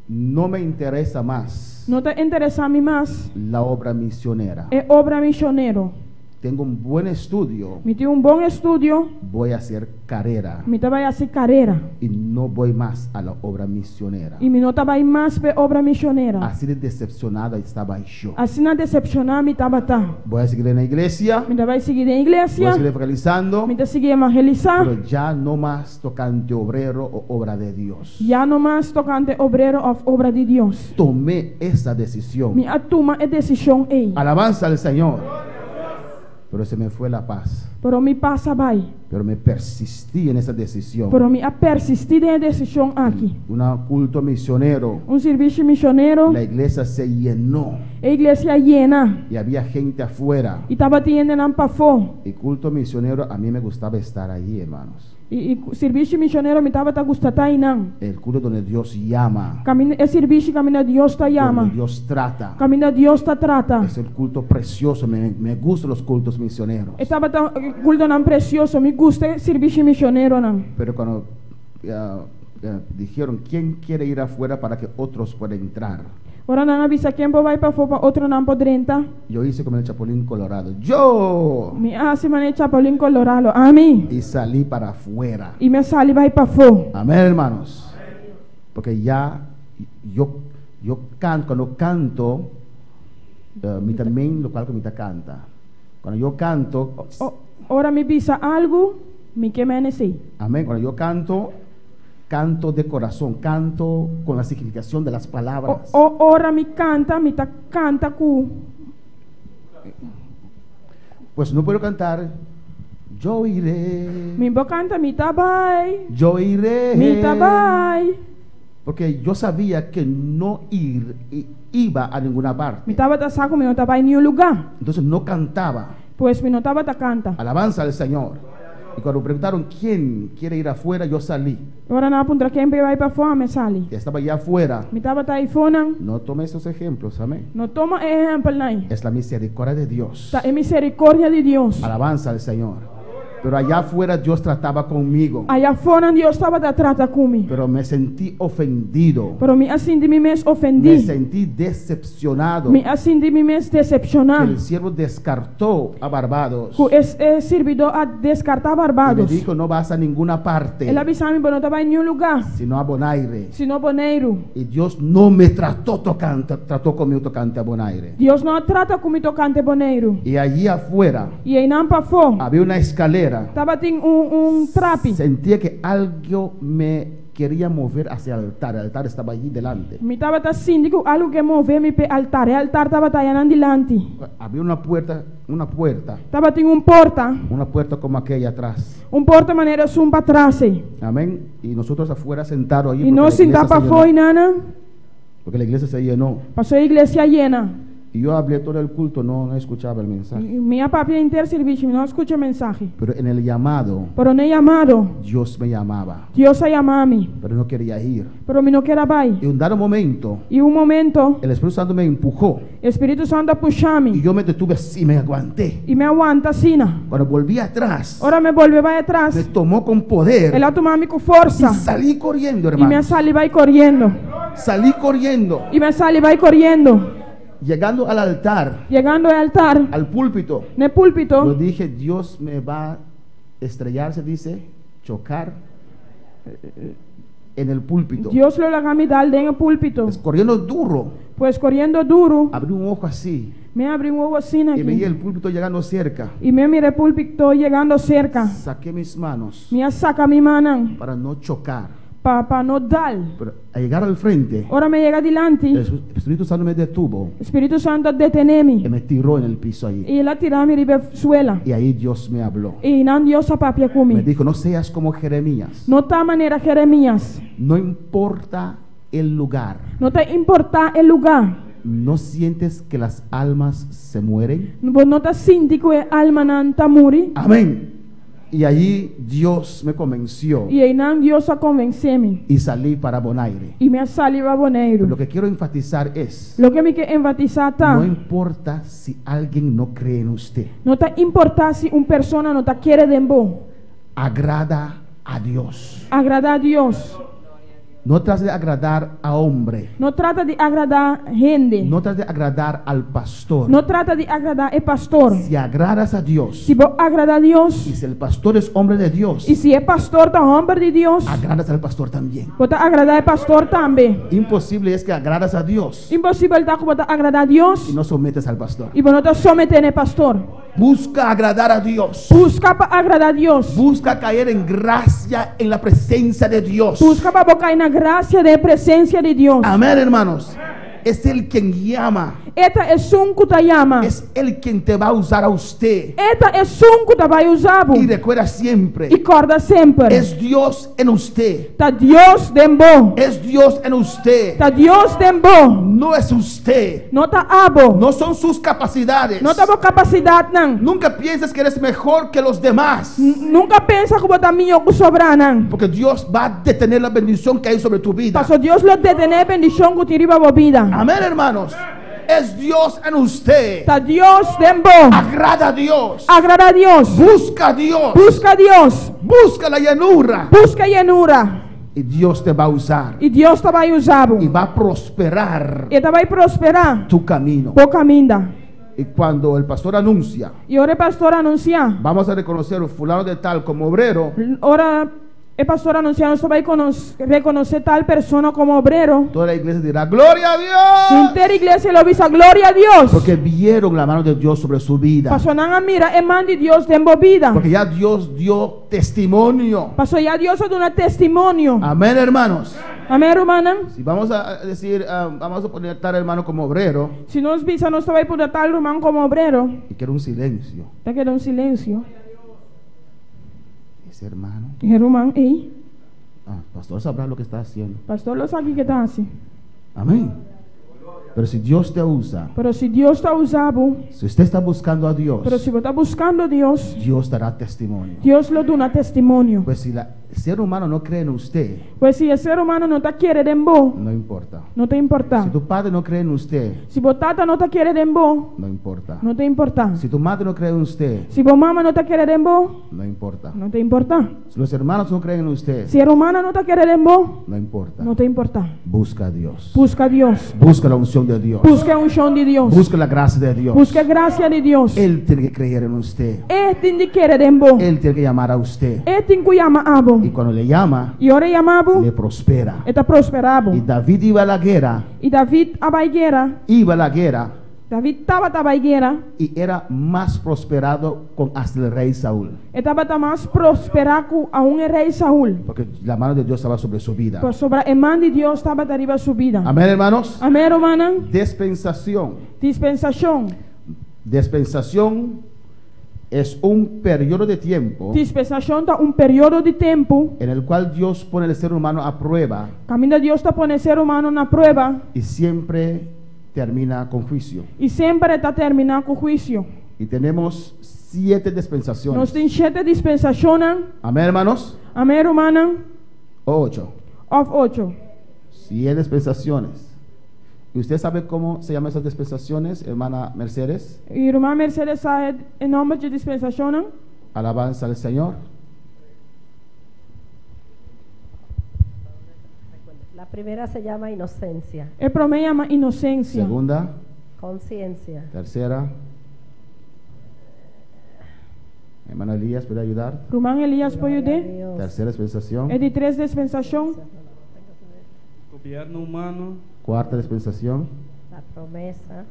[SPEAKER 1] No me interesa mas.
[SPEAKER 2] No ta interesá mi mas.
[SPEAKER 1] La obra misionera.
[SPEAKER 2] E obra misionero.
[SPEAKER 1] Tengo un buen estudio.
[SPEAKER 2] Mi tin un bon estudio.
[SPEAKER 1] Voy a hacer carera.
[SPEAKER 2] Mi ta bai hasi carera.
[SPEAKER 1] Y no voy más a la obra misionera.
[SPEAKER 2] Y mi no ta bai mas p'e obra misionera.
[SPEAKER 1] Así de decepcionada estaba yo.
[SPEAKER 2] Asina decepcioná mi tabata.
[SPEAKER 1] Voy a seguir en la iglesia.
[SPEAKER 2] Mi ta bai sigui den iglesia.
[SPEAKER 1] Voy a seguir evangelizando.
[SPEAKER 2] Mi ta sigui evangelisá.
[SPEAKER 1] Pero ya no más tocante obrero o obra de Dios.
[SPEAKER 2] Ya no mas tocante obrero of obra di Dios.
[SPEAKER 1] Tomé esa decisión.
[SPEAKER 2] Mi a tuma e decision ei.
[SPEAKER 1] Alabanza al Señor. Pero se me fue la paz.
[SPEAKER 2] Pero mi pas a bai.
[SPEAKER 1] Pero me persistí en esa decisión.
[SPEAKER 2] Pero mi a persistí den e desishon aki.
[SPEAKER 1] Una culto misionero.
[SPEAKER 2] Un sirbishi misionero.
[SPEAKER 1] La iglesia se llenó.
[SPEAKER 2] E iglesia a yena.
[SPEAKER 1] Y había gente afuera.
[SPEAKER 2] Y tabatin hendenan pafó.
[SPEAKER 1] Y culto misionero a mí me gustaba estar allí, hermanos.
[SPEAKER 2] I i sirbishi misionero mi tabata gusta ta einan.
[SPEAKER 1] El culto donde Dios llama.
[SPEAKER 2] Kaminda e sirbishi kaminda Dios ta yama.
[SPEAKER 1] Donde Dios trata.
[SPEAKER 2] Kaminda Dios ta trata.
[SPEAKER 1] Es el culto precioso, me me gusta los cultos misioneros.
[SPEAKER 2] E tabata cultonan precioso, mi gusta e sirbishi misioneronan.
[SPEAKER 1] Pero cuando dijeron, ¿quién quiere ir afuera para que otros puedan entrar?
[SPEAKER 2] Ora nan a bisa ken por bai pafó pa otronan por drenta.
[SPEAKER 1] Yo hice como el chapulín colorado, Yo!
[SPEAKER 2] Mi a hasi manera e chapulín colorado, Ami!
[SPEAKER 1] Y salí para afuera.
[SPEAKER 2] I mi a sali bai pafó.
[SPEAKER 1] Amén, hermanos. Porque ya yo, yo canto, cuando canto, mi ta men locual cu mi ta canta. Cuando yo canto,
[SPEAKER 2] Ora mi bisa algu, mi ke mene esei.
[SPEAKER 1] Amén. Cuando yo canto, Canto de corazón, canto con la significación de las palabras.
[SPEAKER 2] O, ora mi canta, mi ta canta cu.
[SPEAKER 1] Pues no puedo cantar, yo iré.
[SPEAKER 2] Mi por canta, mi ta bai.
[SPEAKER 1] Yo iré.
[SPEAKER 2] Mi ta bai.
[SPEAKER 1] Porque yo sabía que no ir, iba a ninguna parte.
[SPEAKER 2] Mi tabata sa cu mi no ta bai niun lugar.
[SPEAKER 1] Entonces no cantaba.
[SPEAKER 2] Pues mi no tabata canta.
[SPEAKER 1] Alabanza al Señor. Y cuando preguntaron quién quiere ir afuera, yo salí.
[SPEAKER 2] Ora nan a puntra ken por bai pafó, ami a sali.
[SPEAKER 1] Ya estaba allá afuera.
[SPEAKER 2] Mi tabata eifonan.
[SPEAKER 1] No tome esos ejemplos, amén.
[SPEAKER 2] No toma e ehempelnan ei.
[SPEAKER 1] Es la misericordia de Dios.
[SPEAKER 2] Ta e misericordia di Dios.
[SPEAKER 1] Alabanza al Señor. Pero allá afuera Dios trataba conmigo.
[SPEAKER 2] Allá afonan Dios tabata trata ku mi.
[SPEAKER 1] Pero me sentí ofendido.
[SPEAKER 2] Pero mi a sinti mi mes ofendí.
[SPEAKER 1] Me sentí decepcionado.
[SPEAKER 2] Mi a sinti mi mes decepcioná.
[SPEAKER 1] Que el siervo descartó a Barbados.
[SPEAKER 2] Ku e e sirbidó a deskartá
[SPEAKER 1] Y me
[SPEAKER 2] Barbados.
[SPEAKER 1] dijo, no vas a ninguna parte.
[SPEAKER 2] El a bisa mi, bo no ta bai niun lugá.
[SPEAKER 1] Sino a Bonaire.
[SPEAKER 2] Sino Boneiru.
[SPEAKER 1] Y Dios no me trató tocante, trató conmigo tocante a Bonaire.
[SPEAKER 2] Dios no a trata ku mi tokante Boneiru.
[SPEAKER 1] Y allí afuera.
[SPEAKER 2] I einan pafó.
[SPEAKER 1] Había una escalera.
[SPEAKER 2] Tabatin un un trapi.
[SPEAKER 1] Sentía que algo me quería mover hacia el altar. El altar estaba allí delante.
[SPEAKER 2] Mi tabata sinti ku algu ke move mi p'e altar. E altar tabata ayanan dilanti.
[SPEAKER 1] Había una puerta, una puerta.
[SPEAKER 2] Tabatin un porta.
[SPEAKER 1] Una puerta como aquella atrás.
[SPEAKER 2] Un porta manera esun patras ei.
[SPEAKER 1] Amén. Y nosotros afuera sentados allí.
[SPEAKER 2] I nos sintá pafó einana.
[SPEAKER 1] Porque la iglesia se llenó.
[SPEAKER 2] Pasobra e iglesia a yena.
[SPEAKER 1] Y yo hablé todo el culto, no, no escuchaba el mensaje.
[SPEAKER 2] Mi a papia henter sirbishi, mi no a scucha e mensahe.
[SPEAKER 1] Pero en el llamado,
[SPEAKER 2] Pero n'e yamado,
[SPEAKER 1] Dios me llamaba.
[SPEAKER 2] Dios a yama mi.
[SPEAKER 1] Pero no quería ir.
[SPEAKER 2] Pero mi no kier a bai.
[SPEAKER 1] Y un dado momento,
[SPEAKER 2] Y un momento,
[SPEAKER 1] el Espíritu Santo me empujó.
[SPEAKER 2] E Spiritu Santo a pusha mi.
[SPEAKER 1] Y yo me detuve así, me aguanté.
[SPEAKER 2] Y mi a wanta asina.
[SPEAKER 1] Cuando volví atrás,
[SPEAKER 2] Ora mi bolbe bai atras,
[SPEAKER 1] me tomó con poder.
[SPEAKER 2] El a tuma mi cu forsa.
[SPEAKER 1] Y salí corriendo,
[SPEAKER 2] Y mi a
[SPEAKER 1] hermano.
[SPEAKER 2] sali bai coriendo.
[SPEAKER 1] Salí corriendo.
[SPEAKER 2] Y mi a sali bai coriendo.
[SPEAKER 1] Llegando al altar.
[SPEAKER 2] Yegando e altar.
[SPEAKER 1] Al púlpito.
[SPEAKER 2] N'e púlpito.
[SPEAKER 1] Yo dije, Dios me va Estrellar se dice chocar en el púlpito.
[SPEAKER 2] Dios lo laga mi dal den e púlpito.
[SPEAKER 1] Es corriendo duro.
[SPEAKER 2] Pues koriendo duru,
[SPEAKER 1] Abrí un ojo así
[SPEAKER 2] mi a habri un wowo asina
[SPEAKER 1] y veía
[SPEAKER 2] aki.
[SPEAKER 1] el púlpito llegando cerca.
[SPEAKER 2] I mi a mira e púlpito yegando serka.
[SPEAKER 1] Saqué mis manos
[SPEAKER 2] Mi a saka mi mannan
[SPEAKER 1] para no chocar.
[SPEAKER 2] pa pa no dal.
[SPEAKER 1] Pero al llegar al frente,
[SPEAKER 2] Ora mi a yega dilanti,
[SPEAKER 1] el Espíritu Santo me detuvo
[SPEAKER 2] Spiritu Santu a detené mi
[SPEAKER 1] y me tiró en el piso allí.
[SPEAKER 2] i el a tira mi riba e suela.
[SPEAKER 1] Y ahí Dios me habló.
[SPEAKER 2] I einan Dios a papia ku
[SPEAKER 1] Me
[SPEAKER 2] mi.
[SPEAKER 1] dijo, no seas como Jeremías.
[SPEAKER 2] No ta manera Jeremías.
[SPEAKER 1] No importa el lugar.
[SPEAKER 2] No ta importá e lugá.
[SPEAKER 1] ¿No sientes que las almas se mueren?
[SPEAKER 2] Bo no ta sinti ku e almanan ta muri?
[SPEAKER 1] Amén. Y allí Dios me convenció
[SPEAKER 2] I einan Dios a konvensé mi.
[SPEAKER 1] y salí para Bonaire.
[SPEAKER 2] I mi a sali pa Boneiru.
[SPEAKER 1] Lo que quiero enfatizar es,
[SPEAKER 2] Loke mi ke enfatisá ta,
[SPEAKER 1] no importa si alguien no cree en usted,
[SPEAKER 2] no ta importá si un persona no ta kere den bo.
[SPEAKER 1] agrada a Dios.
[SPEAKER 2] Agradá Dios.
[SPEAKER 1] No trate de agradar a hombre,
[SPEAKER 2] No trata di agradá hende.
[SPEAKER 1] no trate de agradar al pastor.
[SPEAKER 2] No trata di agradá e pastor.
[SPEAKER 1] Si agradas a Dios,
[SPEAKER 2] Si bo agradá Dios,
[SPEAKER 1] y si el pastor es hombre de Dios,
[SPEAKER 2] i si e pastor ta hòmber di Dios,
[SPEAKER 1] agradas al pastor también.
[SPEAKER 2] bo ta agradá e pastor tambe.
[SPEAKER 1] Imposible es que agradas a Dios
[SPEAKER 2] Imposibel ta ku bo ta agradá Dios
[SPEAKER 1] y no sometes al pastor.
[SPEAKER 2] i bo no ta someté na e pastor.
[SPEAKER 1] Busca agradar a Dios.
[SPEAKER 2] Buska pa agradá Dios.
[SPEAKER 1] Busca caer en gracia en la presencia de Dios.
[SPEAKER 2] Buska pa bo kai na grasia den e presensia di Dios.
[SPEAKER 1] Amén, hermanos. Es Él quien llama.
[SPEAKER 2] E ta esun ku ta yama.
[SPEAKER 1] Es Él quien te va a usar a usted.
[SPEAKER 2] E ta esun ku ta bai usa bo.
[SPEAKER 1] Y recuerda siempre,
[SPEAKER 2] I kòrda semper.
[SPEAKER 1] es Dios en usted.
[SPEAKER 2] Ta Dios den bo.
[SPEAKER 1] Es Dios en usted.
[SPEAKER 2] Ta Dios den bo.
[SPEAKER 1] No es usted.
[SPEAKER 2] No ta abo.
[SPEAKER 1] No son sus capacidades.
[SPEAKER 2] No ta bo kapasidatnan.
[SPEAKER 1] Nunca pienses que eres mejor que los demás.
[SPEAKER 2] Nunka pensa ku bo ta mihó ku sobranan.
[SPEAKER 1] Porque Dios va a detener la bendición que hay sobre tu vida.
[SPEAKER 2] Paso Dios lo detené e bendishon ku tin riba bo bida.
[SPEAKER 1] Amén, hermanos. Es Dios en usted.
[SPEAKER 2] Ta Dios den bo.
[SPEAKER 1] Agrada a Dios.
[SPEAKER 2] Agradá Dios.
[SPEAKER 1] Busca a Dios.
[SPEAKER 2] Buska Dios.
[SPEAKER 1] Busca la llanura.
[SPEAKER 2] Buska yenura.
[SPEAKER 1] Y Dios te va a usar.
[SPEAKER 2] I Dios ta bai usa bo.
[SPEAKER 1] Y va a prosperar
[SPEAKER 2] I e ta bai prosperá
[SPEAKER 1] tu camino.
[SPEAKER 2] bo kaminda.
[SPEAKER 1] Y cuando el pastor anuncia,
[SPEAKER 2] I ora e pastor anunsiá.
[SPEAKER 1] vamos a reconocer fulano de tal como obrero.
[SPEAKER 2] Ora e pastor anunsiá nos ta bai rekonosé tal persona komo obrero.
[SPEAKER 1] Toda la iglesia dirá, gloria a Dios.
[SPEAKER 2] Henter iglesia lo bisa, Gloria a Dios.
[SPEAKER 1] Porque vieron la mano de Dios sobre su vida.
[SPEAKER 2] Paso nan a mira e man di Dios den bo bida.
[SPEAKER 1] Porque ya Dios dio testimonio.
[SPEAKER 2] Paso ya Dios a duna testimonio.
[SPEAKER 1] Amén, hermanos.
[SPEAKER 2] Amén, rumannan.
[SPEAKER 1] Si vamos a decir, ah, vamos a poner tal hermano como obrero.
[SPEAKER 2] Si nos bisa nos ta bai pone tal ruman komo obrero.
[SPEAKER 1] Y quiero un silencio.
[SPEAKER 2] Ta keda un silensio.
[SPEAKER 1] Ese hermano.
[SPEAKER 2] E ruman ei.
[SPEAKER 1] Ah, pastor sabrá lo que está haciendo.
[SPEAKER 2] Pastor lo sa kiko e ta hasi.
[SPEAKER 1] Amén. Pero si Dios te usa.
[SPEAKER 2] Pero si Dios ta usa bo.
[SPEAKER 1] Si usted está buscando a Dios.
[SPEAKER 2] Pero si bo ta buskando Dios.
[SPEAKER 1] Dios dará testimonio.
[SPEAKER 2] Dios lo duna testimonio.
[SPEAKER 1] Pues si la, el ser humano no cree en usted.
[SPEAKER 2] Pues si e ser humano no ta kere den bo.
[SPEAKER 1] No importa.
[SPEAKER 2] No ta importá.
[SPEAKER 1] Si tu padre no cree en usted.
[SPEAKER 2] Si bo tata no ta kere den bo.
[SPEAKER 1] No importa.
[SPEAKER 2] No ta importá.
[SPEAKER 1] Si tu madre no cree en usted.
[SPEAKER 2] Si bo mama no ta kere den bo.
[SPEAKER 1] No importa.
[SPEAKER 2] No ta importá.
[SPEAKER 1] Si los hermanos no creen en usted.
[SPEAKER 2] Si e rumannan no ta kere den bo.
[SPEAKER 1] No importa.
[SPEAKER 2] No ta importá.
[SPEAKER 1] Busca a Dios.
[SPEAKER 2] Buska Dios.
[SPEAKER 1] Busca la unción de Dios.
[SPEAKER 2] Buska e unshon di Dios.
[SPEAKER 1] Busca la gracia de Dios.
[SPEAKER 2] Buska e grasia di Dios.
[SPEAKER 1] Él tiene que creer en usted.
[SPEAKER 2] E tin di kere den bo.
[SPEAKER 1] Él tiene que llamar a usted.
[SPEAKER 2] E tin ku yama abo.
[SPEAKER 1] Y cuando le llama,
[SPEAKER 2] I ora e yama bo,
[SPEAKER 1] le prospera.
[SPEAKER 2] E ta prosperá bo.
[SPEAKER 1] Y David iba a la guerra.
[SPEAKER 2] I David a bai guera.
[SPEAKER 1] Iba a la guerra.
[SPEAKER 2] David tabata bai guera.
[SPEAKER 1] Y era más prosperado con hasta el rey Saúl.
[SPEAKER 2] E tabata mas prosperá ku aun e rei Saúl.
[SPEAKER 1] Porque la mano de Dios estaba sobre su vida.
[SPEAKER 2] Pasobra e man di Dios tabata riba su bida.
[SPEAKER 1] Amén, hermanos.
[SPEAKER 2] Amén, rumannan.
[SPEAKER 1] Dispensación.
[SPEAKER 2] Dispensashon.
[SPEAKER 1] Dispensación es un periodo de tiempo.
[SPEAKER 2] Dispensashon ta un periodo di tempu.
[SPEAKER 1] En el cual Dios pone al ser humano a prueba.
[SPEAKER 2] Kaminda Dios ta pone e ser humano na prueba.
[SPEAKER 1] Y siempre termina con juicio.
[SPEAKER 2] I semper e ta terminá ku huisio.
[SPEAKER 1] Y tenemos siete dispensaciones.
[SPEAKER 2] Nos tin shete dispensashonnan.
[SPEAKER 1] Amén, hermanos.
[SPEAKER 2] Amén, rumannan.
[SPEAKER 1] O ocho.
[SPEAKER 2] Òf ocho.
[SPEAKER 1] Siete dispensaciones. ¿Y usted sabe cómo se llaman esas dispensaciones, hermana Mercedes?
[SPEAKER 2] I ruman Mercedes sa e nòmber dje dispensashonnan?
[SPEAKER 1] Alabanza al Señor.
[SPEAKER 3] La primera se llama inocencia.
[SPEAKER 2] E promé yama inosensia.
[SPEAKER 1] Segunda.
[SPEAKER 3] Conciencia.
[SPEAKER 1] Tercera. Hermano Elías, ¿puede ayudar?
[SPEAKER 2] Ruman Elias, por
[SPEAKER 3] Gloria a
[SPEAKER 2] yuda?
[SPEAKER 3] Dios.
[SPEAKER 1] Tercera dispensación.
[SPEAKER 2] E di tres dispensashon.
[SPEAKER 4] Gobièrnu humano.
[SPEAKER 1] Cuarta dispensación.
[SPEAKER 3] La promesa.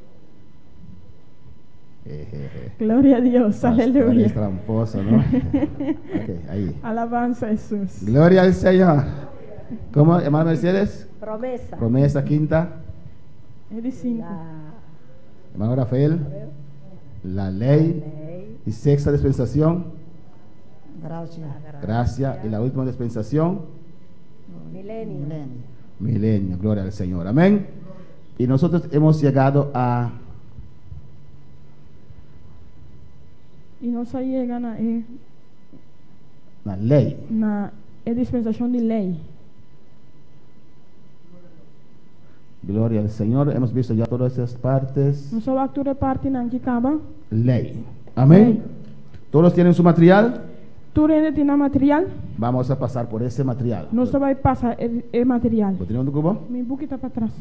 [SPEAKER 1] Jejeje.
[SPEAKER 2] Gloria a Dios,
[SPEAKER 1] Pastor
[SPEAKER 2] aleluya.
[SPEAKER 1] es tramposo, ¿no? Ok, ahí.
[SPEAKER 2] Alabanza a Jesús.
[SPEAKER 1] Gloria al Señor. ¿Cómo, hermana Mercedes?
[SPEAKER 3] Promesa.
[SPEAKER 1] Promesa quinta.
[SPEAKER 2] E di sinku.
[SPEAKER 3] La
[SPEAKER 1] Hermano Rafael. La ley.
[SPEAKER 3] ley.
[SPEAKER 1] Y sexta dispensación.
[SPEAKER 5] Gracia.
[SPEAKER 3] La
[SPEAKER 1] Gracia. Y la última dispensación.
[SPEAKER 3] Milenio.
[SPEAKER 5] Milenio.
[SPEAKER 1] Milenio. Gloria al Señor. Amén. Y nosotros hemos llegado a
[SPEAKER 2] I nos a yega na e,
[SPEAKER 1] la ley.
[SPEAKER 2] na e dispensashon di lei.
[SPEAKER 1] Gloria al Señor. Hemos visto ya todas esas partes.
[SPEAKER 2] Nos a wak tur e partinan aki kaba.
[SPEAKER 1] Ley. Amén.
[SPEAKER 2] Lei.
[SPEAKER 1] Todos tienen su material.
[SPEAKER 2] Tur hende tin nan material.
[SPEAKER 1] Vamos a pasar por ese material.
[SPEAKER 2] Nos ta bai pasa e, e material.
[SPEAKER 1] ¿Lo tienen un cubo?
[SPEAKER 2] Mi buki ta patras.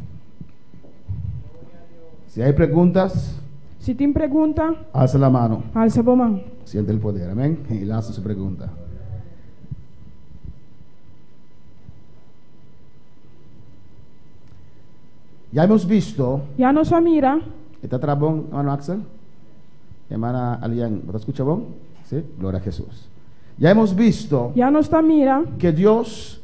[SPEAKER 1] Si hay preguntas,
[SPEAKER 2] Si tin pregunta,
[SPEAKER 1] alza la mano.
[SPEAKER 2] alsa bo man.
[SPEAKER 1] Siente el poder. Amén. Y lanza su pregunta. Ya hemos visto.
[SPEAKER 2] Ya nos a mira.
[SPEAKER 1] ¿Está trabón, hermano Axel? Hermana Alian, ¿te escucha bon? Sí, gloria a Jesús. Ya hemos visto
[SPEAKER 2] Ya nos a mira
[SPEAKER 1] que Dios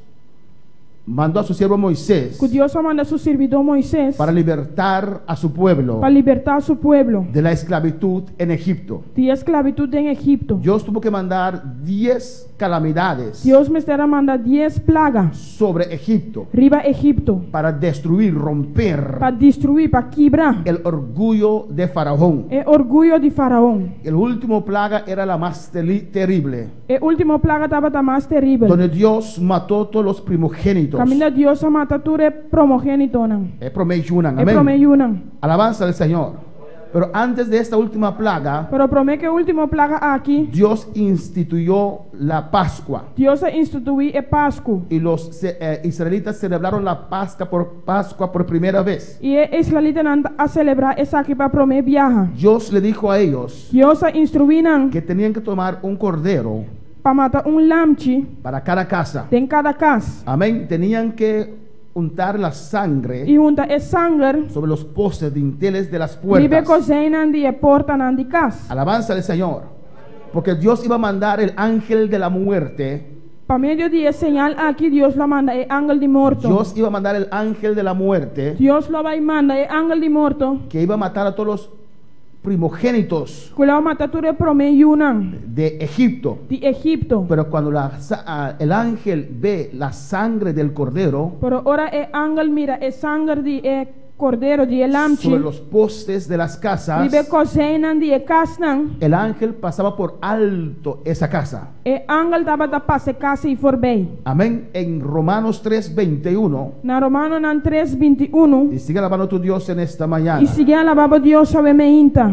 [SPEAKER 1] mandó a su siervo Moisés
[SPEAKER 2] ku Dios a manda su sirbidó Moises
[SPEAKER 1] para libertar a su pueblo
[SPEAKER 2] pa libertá su pueblo
[SPEAKER 1] de la esclavitud en Egipto.
[SPEAKER 2] di esklabitut den Egipto.
[SPEAKER 1] Dios tuvo que mandar 10 calamidades
[SPEAKER 2] Dios mester a manda 10 plaga
[SPEAKER 1] sobre Egipto
[SPEAKER 2] riba Egipto
[SPEAKER 1] para destruir, romper
[SPEAKER 2] pa destruí, pa kibra
[SPEAKER 1] el orgullo de Faraón.
[SPEAKER 2] e orguyo di Faraon.
[SPEAKER 1] El último plaga era la más terrible,
[SPEAKER 2] E último plaga tabata mas teribel.
[SPEAKER 1] donde Dios mató todos los primogénitos.
[SPEAKER 2] Kaminda Dios a mata tur e primogénitonan.
[SPEAKER 1] Promé yunan,
[SPEAKER 2] E
[SPEAKER 1] amén.
[SPEAKER 2] promé yunan.
[SPEAKER 1] Alabanza al Señor. Pero antes de esta última plaga,
[SPEAKER 2] Pero promé ku e último plaga aki,
[SPEAKER 1] Dios instituyó la Pascua.
[SPEAKER 2] Dios a instituí e Pasku.
[SPEAKER 1] Y los israelitas celebraron la Pascua por primera vez.
[SPEAKER 2] I e israelitanan a selebrá esaki pa promé biaha.
[SPEAKER 1] Dios le dijo a ellos
[SPEAKER 2] Dios a instruí nan
[SPEAKER 1] que tenían que tomar un cordero
[SPEAKER 2] pa mata un lamchi
[SPEAKER 1] para cada casa.
[SPEAKER 2] den kada kas.
[SPEAKER 1] Amén. Tenían que untar la sangre
[SPEAKER 2] I hunta e sanger
[SPEAKER 1] sobre los postes dinteles de las
[SPEAKER 2] riba e
[SPEAKER 1] puertas.
[SPEAKER 2] kozijnnan di e portanan di kas.
[SPEAKER 1] Alabanza al Señor. Porque Dios iba a mandar el ángel de la muerte.
[SPEAKER 2] Pa medio di e señal aki Dios lo a manda e angel di morto.
[SPEAKER 1] Dios iba a mandar el ángel de la muerte
[SPEAKER 2] Dios lo bai manda e angel di morto.
[SPEAKER 1] que iba a matar a todos los primogénitos
[SPEAKER 2] Ku lo mata tur e promé yunan
[SPEAKER 1] de Egipto.
[SPEAKER 2] di Egipto.
[SPEAKER 1] Pero cuando el ángel ve la sangre del cordero
[SPEAKER 2] Pero ora e angel mira e sanger di e kordero di e lamchi.
[SPEAKER 1] sobre los postes de las casas,
[SPEAKER 2] Riba e kozijnnan di e kasnan.
[SPEAKER 1] el ángel pasaba por alto esa casa.
[SPEAKER 2] E angel tabata pasa e kas ei forbij.
[SPEAKER 1] Amén. En Romanos 3:21.
[SPEAKER 2] Na Romanonan 3:21.
[SPEAKER 1] Y sigue alabando a tu Dios en esta mañana.
[SPEAKER 2] I sigui alabá bo Dios awe mainta.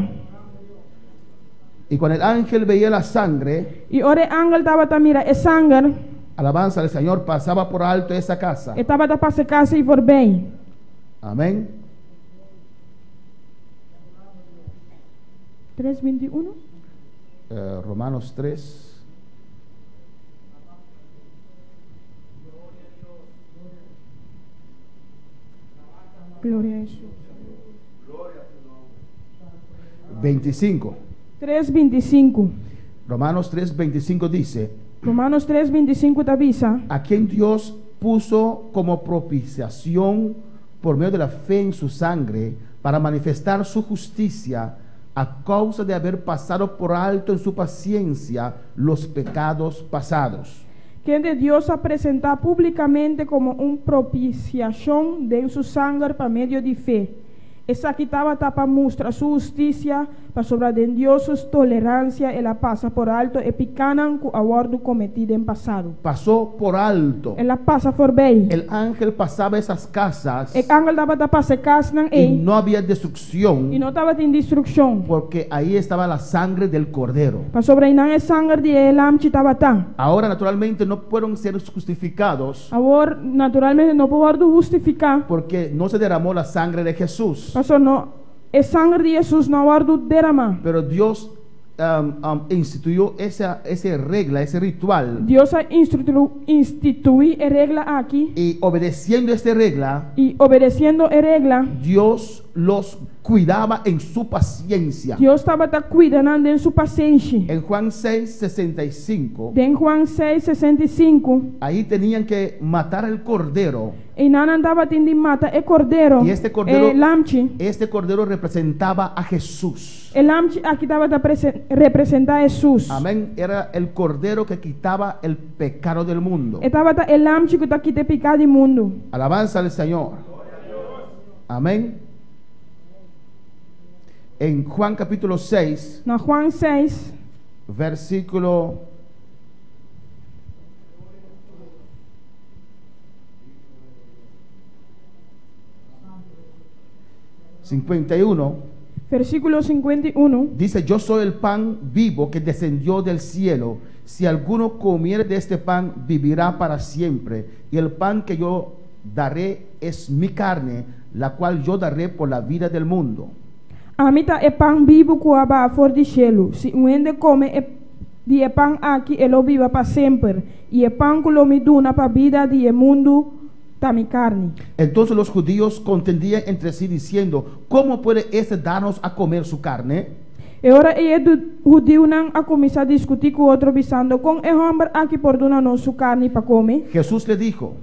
[SPEAKER 1] Y cuando el ángel veía la sangre,
[SPEAKER 2] I ora e angel tabata mira e sanger,
[SPEAKER 1] alabanza al Señor, pasaba por alto esa casa.
[SPEAKER 2] e tabata pasa e kas ei forbij.
[SPEAKER 1] Amén.
[SPEAKER 2] 3:21.
[SPEAKER 1] Romanos 3.
[SPEAKER 2] Gloria a Jesús.
[SPEAKER 1] 25.
[SPEAKER 2] 3:25.
[SPEAKER 1] Romanos 3:25 dice,
[SPEAKER 2] Romanos 3:25 ta bisa.
[SPEAKER 1] a quien Dios puso como propiciación por medio de la fe en su sangre para manifestar su justicia a causa de haber pasado por alto en su paciencia los pecados pasados.
[SPEAKER 2] Kende Dios a presentá públikamente komo un propisiashon den su sanger pa medio di fe. Esaki tabata pa mustra su hustisia, pasobra den Dios su toleransia el a pasa por alto e pikánan ku a wòrdu kometí den pasado.
[SPEAKER 1] Pasó por alto.
[SPEAKER 2] El a pasa forbij.
[SPEAKER 1] El ángel pasaba esas casas
[SPEAKER 2] E angel tabata pasa e kasnan
[SPEAKER 1] y
[SPEAKER 2] ei
[SPEAKER 1] no había destrucción
[SPEAKER 2] i no tabatin destrukshon.
[SPEAKER 1] porque ahí estaba la sangre del cordero.
[SPEAKER 2] Pasobra einan e sanger di e lamchi tabata.
[SPEAKER 1] Ahora naturalmente no fueron ser justificados
[SPEAKER 2] Awor naturalmente no por wòrdu hustifiká.
[SPEAKER 1] porque no se derramó la sangre de Jesús.
[SPEAKER 2] Paso no, e sanger di Jesus no a wòrdu deramá.
[SPEAKER 1] Pero Dios instituyó esa, ese regla, ese ritual.
[SPEAKER 2] Dios a instituí e regla aki.
[SPEAKER 1] Y obedeciendo esta regla,
[SPEAKER 2] I obedesiendo e regla,
[SPEAKER 1] Dios los cuidaba en su paciencia.
[SPEAKER 2] Dios tabata kuida nan den su pasenshi.
[SPEAKER 1] En Juan 6, 65,
[SPEAKER 2] Den Juan 6, 65,
[SPEAKER 1] ahí tenían que matar el cordero.
[SPEAKER 2] Einan nan tabatin di mata e kordero,
[SPEAKER 1] Y este cordero,
[SPEAKER 2] e lamchi.
[SPEAKER 1] este cordero representaba a Jesús.
[SPEAKER 2] E lamchi aki tabata representá Hesus.
[SPEAKER 1] Amén. Era el cordero que quitaba el pecado del mundo.
[SPEAKER 2] E tabata e lamchi ku ta kita e piká di mundu.
[SPEAKER 1] Alabanza al Señor. Amén. En Juan capítulo 6,
[SPEAKER 2] Na Juan 6,
[SPEAKER 1] versículo 51,
[SPEAKER 2] Versíkulo 51.
[SPEAKER 1] Dice, yo soy el pan vivo que descendió del cielo. Si alguno comiere de este pan, vivirá para siempre. Y el pan que yo daré es mi carne, la cual yo daré por la vida del mundo.
[SPEAKER 2] Ami ta e pan bibu ku a baha for di shelu. Si un hende kome e di e pan aki, e lo biba pa semper. I e pan ku lo mi duna pa bida di e mundu ta mi karni.
[SPEAKER 1] Entonces los judíos contendían entre sí diciendo, Cómo puede éste darnos a comer su carne?
[SPEAKER 2] E ora ei e hudiunan a kuminsá diskutí ku otro, bisando, Kon e hòmber aki por duna nos su karni pa kome?
[SPEAKER 1] Jesús le dijo,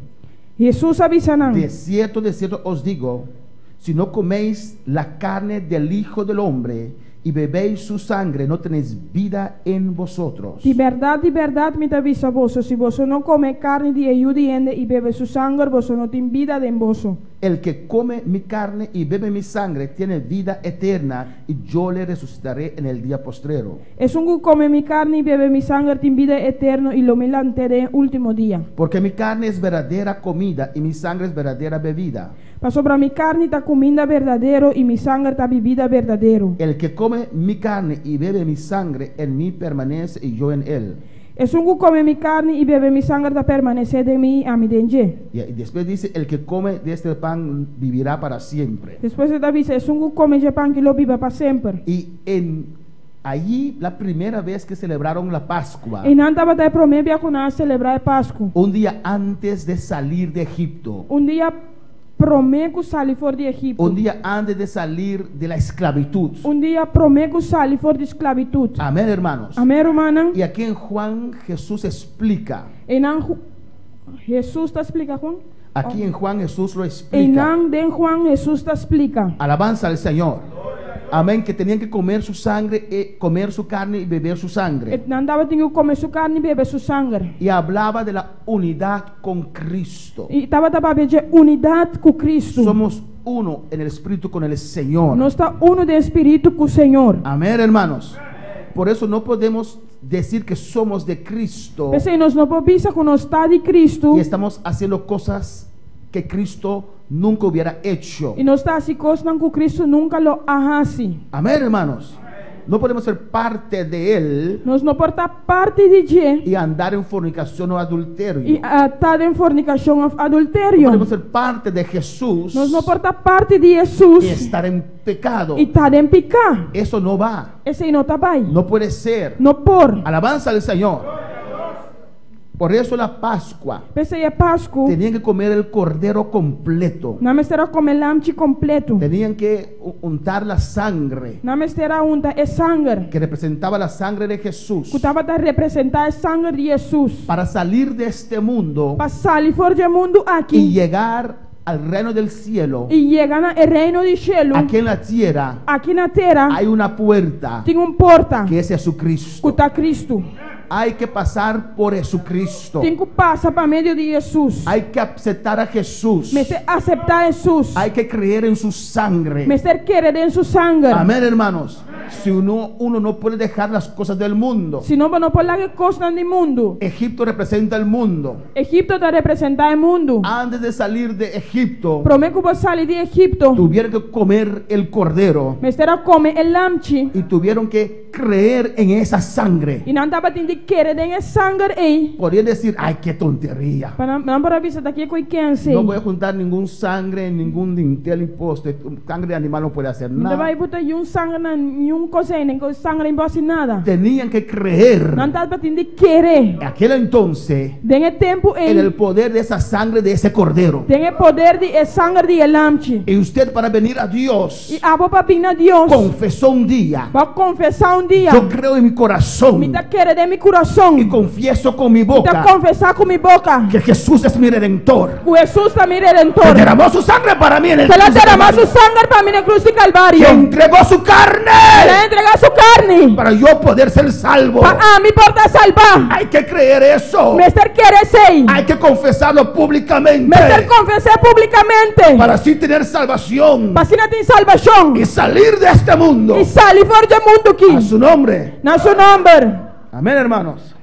[SPEAKER 2] Hesus a bisa nan.
[SPEAKER 1] De cierto, de cierto os digo, si no coméis la carne del Hijo del Hombre y bebéis su sangre, no tenéis vida en vosotros.
[SPEAKER 2] Di bèrdat, di bèrdat mi ta bisa boso, si boso no kome e karni di e Yu di hende i bebe su sanger, boso no tin bida den boso.
[SPEAKER 1] El que come mi carne y bebe mi sangre tiene vida eterna, y yo le resucitaré en el día postrero.
[SPEAKER 2] Esun ku kome mi karni i bebe mi sanger tin bida eterno, i lo mi lant'é den e último dia.
[SPEAKER 1] Porque mi carne es verdadera comida y mi sangre es verdadera bebida.
[SPEAKER 2] Pasobra mi karni ta kuminda berdadero i mi sanger ta bibida berdadero.
[SPEAKER 1] El que come mi carne y bebe mi sangre, en mí permanece y yo en él.
[SPEAKER 2] Esun ku kome mi karni i bebe mi sanger ta permanesé den mi i ami den dje.
[SPEAKER 1] Y después dice, El que come de este pan vivirá para siempre.
[SPEAKER 2] Despues e ta bisa, Esun ku kome dje pan ki lo biba pa semper.
[SPEAKER 1] Y en allí la primera vez que celebraron la Pascua.
[SPEAKER 2] Einan tabata e promé bia ku nan a selebrá e Pasku.
[SPEAKER 1] Un dia antes de salir de Egipto.
[SPEAKER 2] Un dia promé ku sali for di Egipto.
[SPEAKER 1] Un dia antes de salir de la esclavitud.
[SPEAKER 2] Un dia promé ku sali for di sklabitut.
[SPEAKER 1] Amén, hermanos.
[SPEAKER 2] Amén, rumannan.
[SPEAKER 1] Y aquí en Juan Jesús explica.
[SPEAKER 2] Einan Hesus ta splika, Juan?
[SPEAKER 1] Aquí en Juan Jesús lo explica.
[SPEAKER 2] Einan den Juan Hesus ta splika.
[SPEAKER 1] Alabanza al Señor. Amén, que tenían que comer su sangre, comer su carne y beber su sangre.
[SPEAKER 2] Nan tabatin ku kome su karni i bebe su sanger.
[SPEAKER 1] Y hablaba de la unidad con Cristo.
[SPEAKER 2] I tabata papia dje unidat ku Kristu.
[SPEAKER 1] Somos uno en el Espíritu con el Señor.
[SPEAKER 2] Nos ta unu den spiritu ku Señor.
[SPEAKER 1] Amén, hermanos. Por eso no podemos decir que somos de Cristo.
[SPEAKER 2] P'esei nos no por bisa ku nos ta di Kristu.
[SPEAKER 1] Y estamos haciendo cosas que Cristo nunca hubiera hecho.
[SPEAKER 2] I nos ta hasi kosnan ku Kristu nunka lo a hasi.
[SPEAKER 1] Amén, hermanos. No podemos ser parte de Él.
[SPEAKER 2] Nos no por ta parte di dje.
[SPEAKER 1] Y andar en fornicación o adulterio.
[SPEAKER 2] I ta den fornicacion of adulterio.
[SPEAKER 1] No podemos ser parte de Jesús.
[SPEAKER 2] Nos no por ta parte di Hesus.
[SPEAKER 1] Y estar en pecado.
[SPEAKER 2] I ta den piká.
[SPEAKER 1] Eso no va.
[SPEAKER 2] Esei no ta bai.
[SPEAKER 1] No puede ser.
[SPEAKER 2] No por.
[SPEAKER 1] Alabanza al Señor. Por eso la Pascua.
[SPEAKER 2] P'esei e Pasku.
[SPEAKER 1] Tenían que comer el cordero completo.
[SPEAKER 2] Nan mester a come lamchi completo.
[SPEAKER 1] Tenían que untar la sangre.
[SPEAKER 2] Nan mester a unta e sanger.
[SPEAKER 1] Que representaba la sangre de Jesús.
[SPEAKER 2] Ku tabata representá e sanger di Hesus.
[SPEAKER 1] Para salir de este mundo.
[SPEAKER 2] Pa sali for di e mundu aki.
[SPEAKER 1] Y llegar al reino del cielo.
[SPEAKER 2] I yega na e reino di shelu.
[SPEAKER 1] Aquí en la tierra.
[SPEAKER 2] Aki na tera.
[SPEAKER 1] Hay una puerta.
[SPEAKER 2] Tin un porta.
[SPEAKER 1] Que es Jesucristo.
[SPEAKER 2] Ku ta Cristo.
[SPEAKER 1] Hay que pasar por Jesucristo.
[SPEAKER 2] Tin ku pasa pa medio di Hesus.
[SPEAKER 1] Hay que aceptar a Jesús.
[SPEAKER 2] Mester aseptá Hesus.
[SPEAKER 1] Hay que creer en su sangre.
[SPEAKER 2] Mester kere den su sanger.
[SPEAKER 1] Amén, hermanos. Si uno, uno no puede dejar las cosas del mundo.
[SPEAKER 2] Si no, bo no por laga e kosnan di mundu.
[SPEAKER 1] Egipto representa el mundo.
[SPEAKER 2] Egipto ta representá e mundu.
[SPEAKER 1] Antes de salir de Egipto.
[SPEAKER 2] Promé ku bo sali di Egipto.
[SPEAKER 1] Tuvieron que comer el cordero.
[SPEAKER 2] Mester a kome e lamchi.
[SPEAKER 1] Y tuvieron que. que creer en esa sangre.
[SPEAKER 2] I nan tabatin di kere den e sanger ei.
[SPEAKER 1] Podían decir, ay, qué tontería.
[SPEAKER 2] Pa nan, nan por a bisa ta ki koi kense.
[SPEAKER 1] No voy a juntar ningún sangre en ningún dintel y poste. Sangre de animal no puede hacer
[SPEAKER 2] Mi ta
[SPEAKER 1] nada.
[SPEAKER 2] bai buta niun sanger na niun kozijn, ku sanger no por hasi nada.
[SPEAKER 1] Tenían que creer.
[SPEAKER 2] Nan tabatin di kere.
[SPEAKER 1] En aquel entonces,
[SPEAKER 2] Den e tempu
[SPEAKER 1] en el
[SPEAKER 2] ei,
[SPEAKER 1] poder de esa sangre de ese cordero.
[SPEAKER 2] den e poder di e sanger di e lamchi.
[SPEAKER 1] Y usted para venir a Dios,
[SPEAKER 2] I abo pa bin na Dios,
[SPEAKER 1] confesó un día,
[SPEAKER 2] bo a konfesá un dia,
[SPEAKER 1] yo creo en mi corazón
[SPEAKER 2] Mi ta kere den mi kurason,
[SPEAKER 1] y confieso con mi
[SPEAKER 2] mi ta
[SPEAKER 1] boca
[SPEAKER 2] konfesá ku mi boka,
[SPEAKER 1] que Jesús es mi redentor,
[SPEAKER 2] ku Hesus ta mi
[SPEAKER 1] que
[SPEAKER 2] Redentor,
[SPEAKER 1] derramó su sangre para mí en el
[SPEAKER 2] ku el a
[SPEAKER 1] cruz de
[SPEAKER 2] deramá
[SPEAKER 1] Calvario,
[SPEAKER 2] su sanger pa mi na krus di Kalvario,
[SPEAKER 1] que entregó su
[SPEAKER 2] el a
[SPEAKER 1] carne
[SPEAKER 2] entregá su karni
[SPEAKER 1] para yo poder ser salvo.
[SPEAKER 2] pa ami por ta salbá.
[SPEAKER 1] Hay que creer eso.
[SPEAKER 2] Mester kere esei.
[SPEAKER 1] Hay que confesarlo públicamente
[SPEAKER 2] Mester konfes'é públikamente
[SPEAKER 1] para así tener salvación
[SPEAKER 2] pa asina tin salbashon
[SPEAKER 1] y salir de este mundo.
[SPEAKER 2] i sali for di e mundu
[SPEAKER 1] A
[SPEAKER 2] aki.
[SPEAKER 1] su nombre.
[SPEAKER 2] Na su nòmber.
[SPEAKER 1] Amén, hermanos.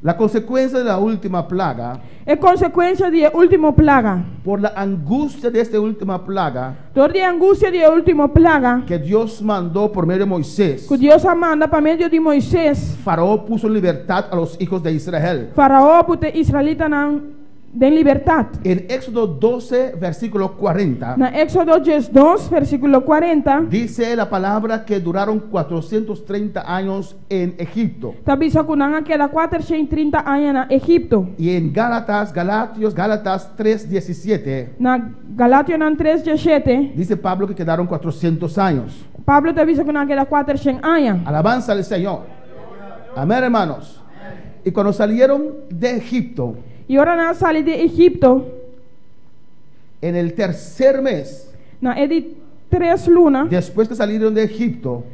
[SPEAKER 1] La consecuencia de la última plaga,
[SPEAKER 2] E konsekuensia di e último plaga.
[SPEAKER 1] por la angustia de esta última plaga
[SPEAKER 2] Dor di e angustia di e último plaga
[SPEAKER 1] que Dios mandó por medio de Moisés,
[SPEAKER 2] ku Dios a manda pa medio di Moisés,
[SPEAKER 1] Faraón puso en libertad a los hijos de Israel.
[SPEAKER 2] Farao a pone israelitanan den libertat.
[SPEAKER 1] En Éxodo 12, versículo 40,
[SPEAKER 2] Na Éxodo 12, versíkulo 40,
[SPEAKER 1] dice la palabra que duraron 430 años en Egipto.
[SPEAKER 2] ta bisa ku nan a keda 430 aña na Egipto.
[SPEAKER 1] Y en Gálatas, Galatios, Gálatas 3, 17,
[SPEAKER 2] Na Galationan 3, 17,
[SPEAKER 1] dice Pablo que quedaron 400 años.
[SPEAKER 2] Pablo ta bisa ku nan a keda 400 aña.
[SPEAKER 1] Alabanza al Señor. Amén, hermanos. Y cuando salieron de Egipto,
[SPEAKER 2] I ora nan a sali di Egipto,
[SPEAKER 1] en el tercer mes,
[SPEAKER 2] na e di tres luna,
[SPEAKER 1] después que salieron de Egipto,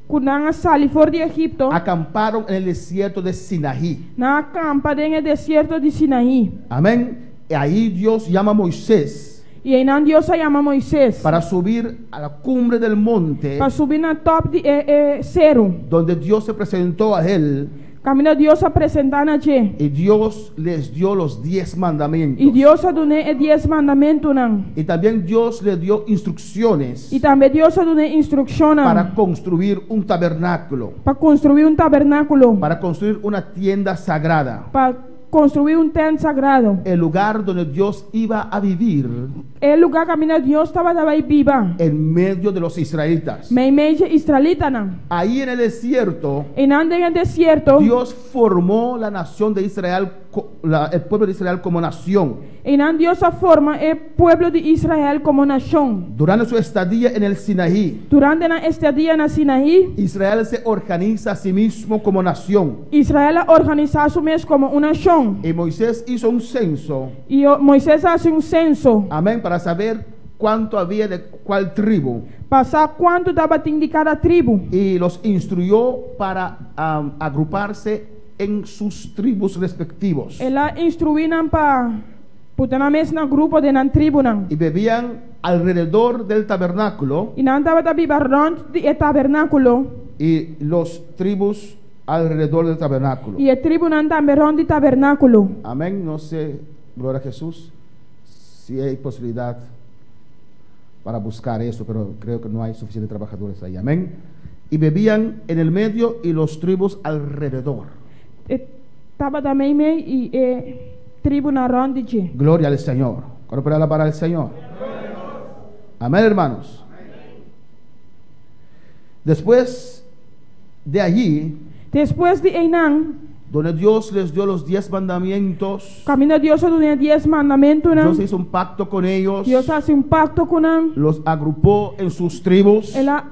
[SPEAKER 2] ku nan a sali for di Egipto,
[SPEAKER 1] acamparon en el desierto de Sinaí.
[SPEAKER 2] nan a kampa den e desierto di Sinaí.
[SPEAKER 1] Amén. Y ahí Dios llama a Moisés
[SPEAKER 2] I einan Dios a yama Moisés
[SPEAKER 1] para subir a la cumbre del monte
[SPEAKER 2] pa subi na tòp di e e seru.
[SPEAKER 1] donde Dios se presentó a él
[SPEAKER 2] Kaminda Dios a presentá na dje.
[SPEAKER 1] y Dios les dio los 10 mandamientos.
[SPEAKER 2] I Dios a dun'é e dies mandamentunan.
[SPEAKER 1] Y también Dios le dio instrucciones
[SPEAKER 2] I tambe Dios a dun'é instrukshonnan
[SPEAKER 1] para construir un tabernáculo,
[SPEAKER 2] pa konstruí un tabernákulo,
[SPEAKER 1] para construir una tienda sagrada,
[SPEAKER 2] pa konstruí un tènt sagrado.
[SPEAKER 1] el lugar donde Dios iba a vivir
[SPEAKER 2] E lugá kaminda Dios tabata bai biba
[SPEAKER 1] en medio de los israelitas.
[SPEAKER 2] meimei dje israelitanan.
[SPEAKER 1] Ahí en el desierto,
[SPEAKER 2] Einan den e desierto,
[SPEAKER 1] Dios formó la nación de Israel, el pueblo de Israel como nación.
[SPEAKER 2] einan Dios a forma e pueblo di Israel komo nashon.
[SPEAKER 1] Durante su estadía en el Sinaí,
[SPEAKER 2] Durante nan estadia na Sinaí,
[SPEAKER 1] Israel se organiza a sí mismo como nación.
[SPEAKER 2] Israel a organisá su mes komo un nashon.
[SPEAKER 1] Y Moisés hizo un censo,
[SPEAKER 2] I Moisés a hasi un senso
[SPEAKER 1] amén, para saber cuánto había de cuál tribu.
[SPEAKER 2] pa sa kuantu tabatin di kada tribu.
[SPEAKER 1] Y los instruyó para agruparse en sus tribus respectivos.
[SPEAKER 2] El a instruí nan pa pone nan mes na grupo den nan tribunan.
[SPEAKER 1] Y vivían alrededor del tabernáculo
[SPEAKER 2] I nan tabata biba rònt di e tabernákulo.
[SPEAKER 1] y los tribus alrededor del tabernáculo.
[SPEAKER 2] I e tribunan tambe rònt di tabernákulo.
[SPEAKER 1] Amén. No sé, gloria a Jesús, si hay posibilidad para buscar eso, pero creo que no hay suficientes trabajadores ahí. Amén. Y bebían en el medio y los tribus alrededor.
[SPEAKER 2] E tabata meimei i e tribunan rònt di dje.
[SPEAKER 1] Gloria al Señor. ¿Cuál puede alabar al Señor? Amén, hermanos. Después de allí,
[SPEAKER 2] Despues di einan,
[SPEAKER 1] donde Dios les dio los 10 mandamientos,
[SPEAKER 2] kaminda Dios a duna e 10 mandamentunan,
[SPEAKER 1] Dios hizo un pacto con ellos,
[SPEAKER 2] Dios a hasi un pakto ku nan,
[SPEAKER 1] los agrupó en sus tribus,
[SPEAKER 2] El a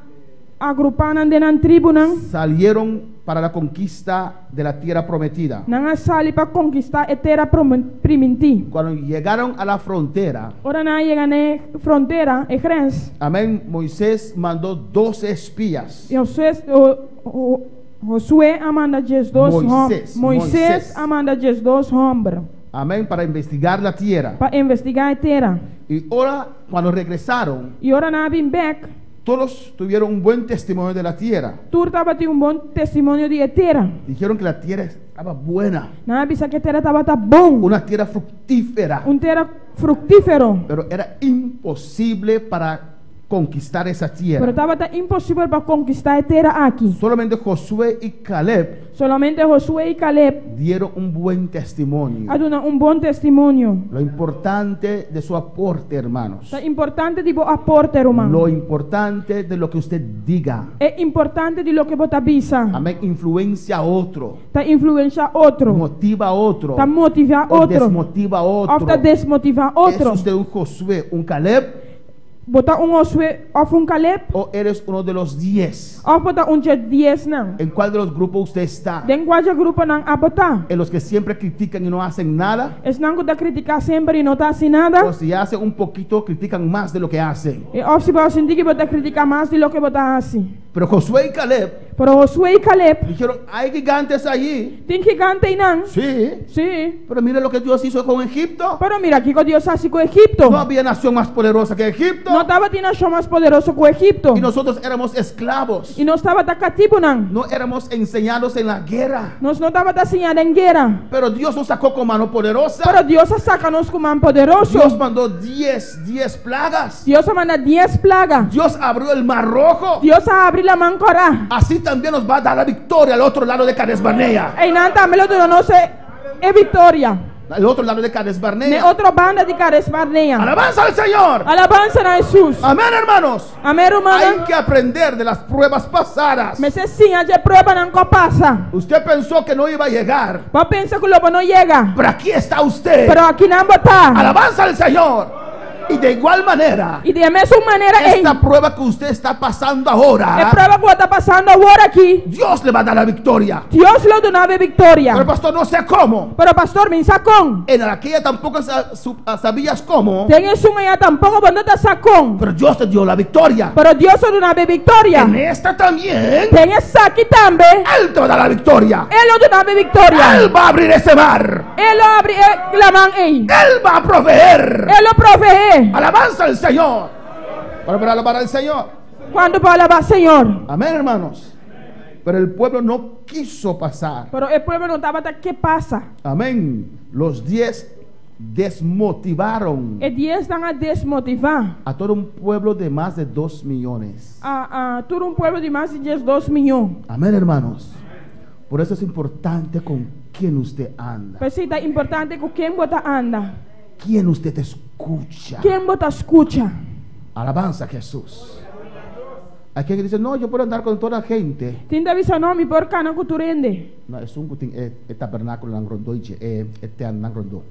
[SPEAKER 2] agrupá nan den nan tribunan,
[SPEAKER 1] salieron para la conquista de la tierra prometida.
[SPEAKER 2] Nan a sali pa konkistá e tera primintí.
[SPEAKER 1] Cuando llegaron a la frontera,
[SPEAKER 2] Ora nan a yega na e frontera, e grens,
[SPEAKER 1] amén, Moisés mandó 12 espías.
[SPEAKER 2] Moisés, o, o, Josué a manda 12
[SPEAKER 1] Moisés,
[SPEAKER 2] Moisés
[SPEAKER 1] Moisés.
[SPEAKER 2] a manda 12 hòmber
[SPEAKER 1] Amén, para investigar la tierra.
[SPEAKER 2] pa investigá e tera.
[SPEAKER 1] Y ahora, cuando regresaron,
[SPEAKER 2] I ora nan a bin bèk,
[SPEAKER 1] todos tuvieron un buen testimonio de la tierra.
[SPEAKER 2] tur tabatin un bon testimonio di e tera.
[SPEAKER 1] Dijeron que la tierra estaba buena,
[SPEAKER 2] Nan a bisa ku e tera tabata bon,
[SPEAKER 1] una tierra fructífera,
[SPEAKER 2] un tera fruktífero.
[SPEAKER 1] pero era imposible para conquistar esa
[SPEAKER 2] Pero
[SPEAKER 1] tierra.
[SPEAKER 2] tabata imposibel pa konkistá e tera aki.
[SPEAKER 1] Solamente Josué y Caleb
[SPEAKER 2] Solamente Josué i Caleb
[SPEAKER 1] dieron un buen testimonio.
[SPEAKER 2] a duna un bon testimonio.
[SPEAKER 1] Lo importante de su aporte, hermanos.
[SPEAKER 2] Ta importante di bo aporte, ruman.
[SPEAKER 1] Lo importante de lo que usted diga.
[SPEAKER 2] E importante di loke bo ta bisa.
[SPEAKER 1] Amén. Influencia a otro.
[SPEAKER 2] Ta influensiá otro.
[SPEAKER 1] Motiva a otro.
[SPEAKER 2] Ta motivá
[SPEAKER 1] O
[SPEAKER 2] otro.
[SPEAKER 1] desmotiva a otro.
[SPEAKER 2] Òf ta desmotivá
[SPEAKER 1] ¿Es
[SPEAKER 2] otro.
[SPEAKER 1] usted un Josué, un Caleb?
[SPEAKER 2] Bo ta un Josué òf un Caleb?
[SPEAKER 1] ¿O eres uno de los 10?
[SPEAKER 2] Òf bo ta un dje diesnan?
[SPEAKER 1] ¿En cuál de los grupos usted está?
[SPEAKER 2] Den kua dje gruponan abo ta?
[SPEAKER 1] ¿En los que siempre critican y no hacen nada?
[SPEAKER 2] Esnan ku ta kritiká semper i no ta hasi nada?
[SPEAKER 1] ¿O si hacen un poquito, critican más de lo que hacen?
[SPEAKER 2] E òf si bo hasi un tiki bo ta kritiká mas di loke bo ta hasi?
[SPEAKER 1] Pero Josué y Caleb
[SPEAKER 2] Pero Josué i Caleb
[SPEAKER 1] dijeron, hay gigantes allí.
[SPEAKER 2] Tin gigante einan.
[SPEAKER 1] Sí.
[SPEAKER 2] Sí.
[SPEAKER 1] Pero mira lo que Dios hizo con Egipto.
[SPEAKER 2] Pero mira kiko Dios a hasi ku Egipto.
[SPEAKER 1] No había nación más poderosa que Egipto.
[SPEAKER 2] No tabatin nashon mas poderoso ku Egipto.
[SPEAKER 1] Y nosotros éramos esclavos.
[SPEAKER 2] I nos tabata katibunan.
[SPEAKER 1] No éramos enseñados en la guerra.
[SPEAKER 2] Nos no tabata siñá den guera.
[SPEAKER 1] Pero Dios nos sacó con mano poderosa.
[SPEAKER 2] Pero Dios a saka nos ku man poderoso.
[SPEAKER 1] Dios mandó 10 plagas.
[SPEAKER 2] Dios a manda dies plaga.
[SPEAKER 1] Dios abrió el mar rojo.
[SPEAKER 2] Dios a habri laman kòrá.
[SPEAKER 1] Así también nos va a dar la victoria al otro lado de Cades Barnea.
[SPEAKER 2] Einan tambe lo duna nos e viktoria.
[SPEAKER 1] Al otro lado de Cades Barnea.
[SPEAKER 2] Ne otro banda di Cades Barnea.
[SPEAKER 1] Alabanza al Señor.
[SPEAKER 2] Alabansa na Hesus.
[SPEAKER 1] Amén, hermanos.
[SPEAKER 2] Amén, rumannan.
[SPEAKER 1] Hay que aprender de las pruebas pasadas.
[SPEAKER 2] Mester siña dje pruebanan ku a pasa.
[SPEAKER 1] Usted pensó que no iba a llegar.
[SPEAKER 2] Bo a pensa ku lo bo no yega.
[SPEAKER 1] Pero aquí está usted.
[SPEAKER 2] Pero akinan bo ta.
[SPEAKER 1] Alabanza al Señor. Y de igual manera,
[SPEAKER 2] Y di e mesun manera ei,
[SPEAKER 1] esta prueba que usted está pasando ahora,
[SPEAKER 2] e prueba ku bo ta pasando awor aki,
[SPEAKER 1] Dios le va a dar la victoria.
[SPEAKER 2] Dios lo duna bo e viktoria.
[SPEAKER 1] Pero pastor, no sé cómo.
[SPEAKER 2] Pero pastor, mi sa kon.
[SPEAKER 1] En aquella tampoco sabías cómo.
[SPEAKER 2] Den esun aya tampoko bo no ta sa kon.
[SPEAKER 1] Pero Dios te dio la victoria.
[SPEAKER 2] Pero Dios a duna bo e viktoria.
[SPEAKER 1] En esta también,
[SPEAKER 2] Den esaki tambe,
[SPEAKER 1] Él te va a dar la victoria.
[SPEAKER 2] E lo duna bo e viktoria.
[SPEAKER 1] Él va a abrir ese mar.
[SPEAKER 2] E lo abri e laman ei.
[SPEAKER 1] Él va a proveer.
[SPEAKER 2] E lo proveé.
[SPEAKER 1] Alabanza al Señor. Para alabar al Señor.
[SPEAKER 2] Kuantu por alabá Señor?
[SPEAKER 1] Amén, hermanos. Pero el pueblo no quiso pasar.
[SPEAKER 2] Pero e pueblo no tabata ke pasa.
[SPEAKER 1] Amén. Los 10 desmotivaron
[SPEAKER 2] E diesnan a desmotivá.
[SPEAKER 1] a todo un pueblo de más de 2 millones.
[SPEAKER 2] A, a tur un pueblo di mas di 12 mion.
[SPEAKER 1] Amén, hermanos. Por eso es importante con quién usted anda.
[SPEAKER 2] P'esei ta importante ku ken bo ta anda.
[SPEAKER 1] Quién usted escucha.
[SPEAKER 2] Ken bo ta skucha.
[SPEAKER 1] Alabanza a Jesús. Hay quien dice, no, yo puedo andar con toda la gente.
[SPEAKER 2] Tin ta bisa, no, mi por kana ku tur hende.
[SPEAKER 1] No, esun ku tin e, e tabernáculo nan rondó i e, e tent nan rondó.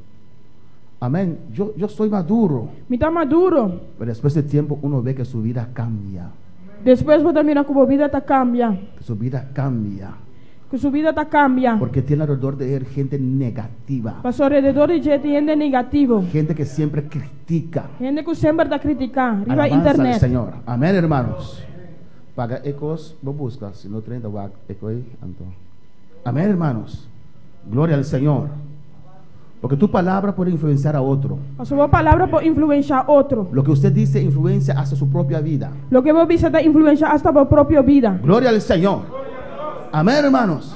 [SPEAKER 1] Amén. Yo, yo soy maduro.
[SPEAKER 2] Mi ta maduro.
[SPEAKER 1] Pero después de tiempo uno ve que su vida cambia.
[SPEAKER 2] Despues bo ta mira ku bo bida ta kambia.
[SPEAKER 1] Que su vida cambia.
[SPEAKER 2] Ku su bida ta kambia.
[SPEAKER 1] Porque tiene alrededor de él gente negativa.
[SPEAKER 2] Pasobra alrededor di dje tin hende negativo.
[SPEAKER 1] Gente que siempre critica.
[SPEAKER 2] Hende ku semper ta kritiká riba
[SPEAKER 1] Alabanza al
[SPEAKER 2] internet.
[SPEAKER 1] Señor. Amén, hermanos. Paga e kos, bo buska. Si no 30 wak eko ei, anto. Amén, hermanos. Gloria al Señor. Porque tu palabra puede influenciar a otro.
[SPEAKER 2] Pasobra bo palabra por influenshá otro.
[SPEAKER 1] Lo que usted dice influencia hasta su propia vida.
[SPEAKER 2] Loke bo bisa ta influenshá asta bo propio bida.
[SPEAKER 1] Gloria al Señor. Amén, hermanos.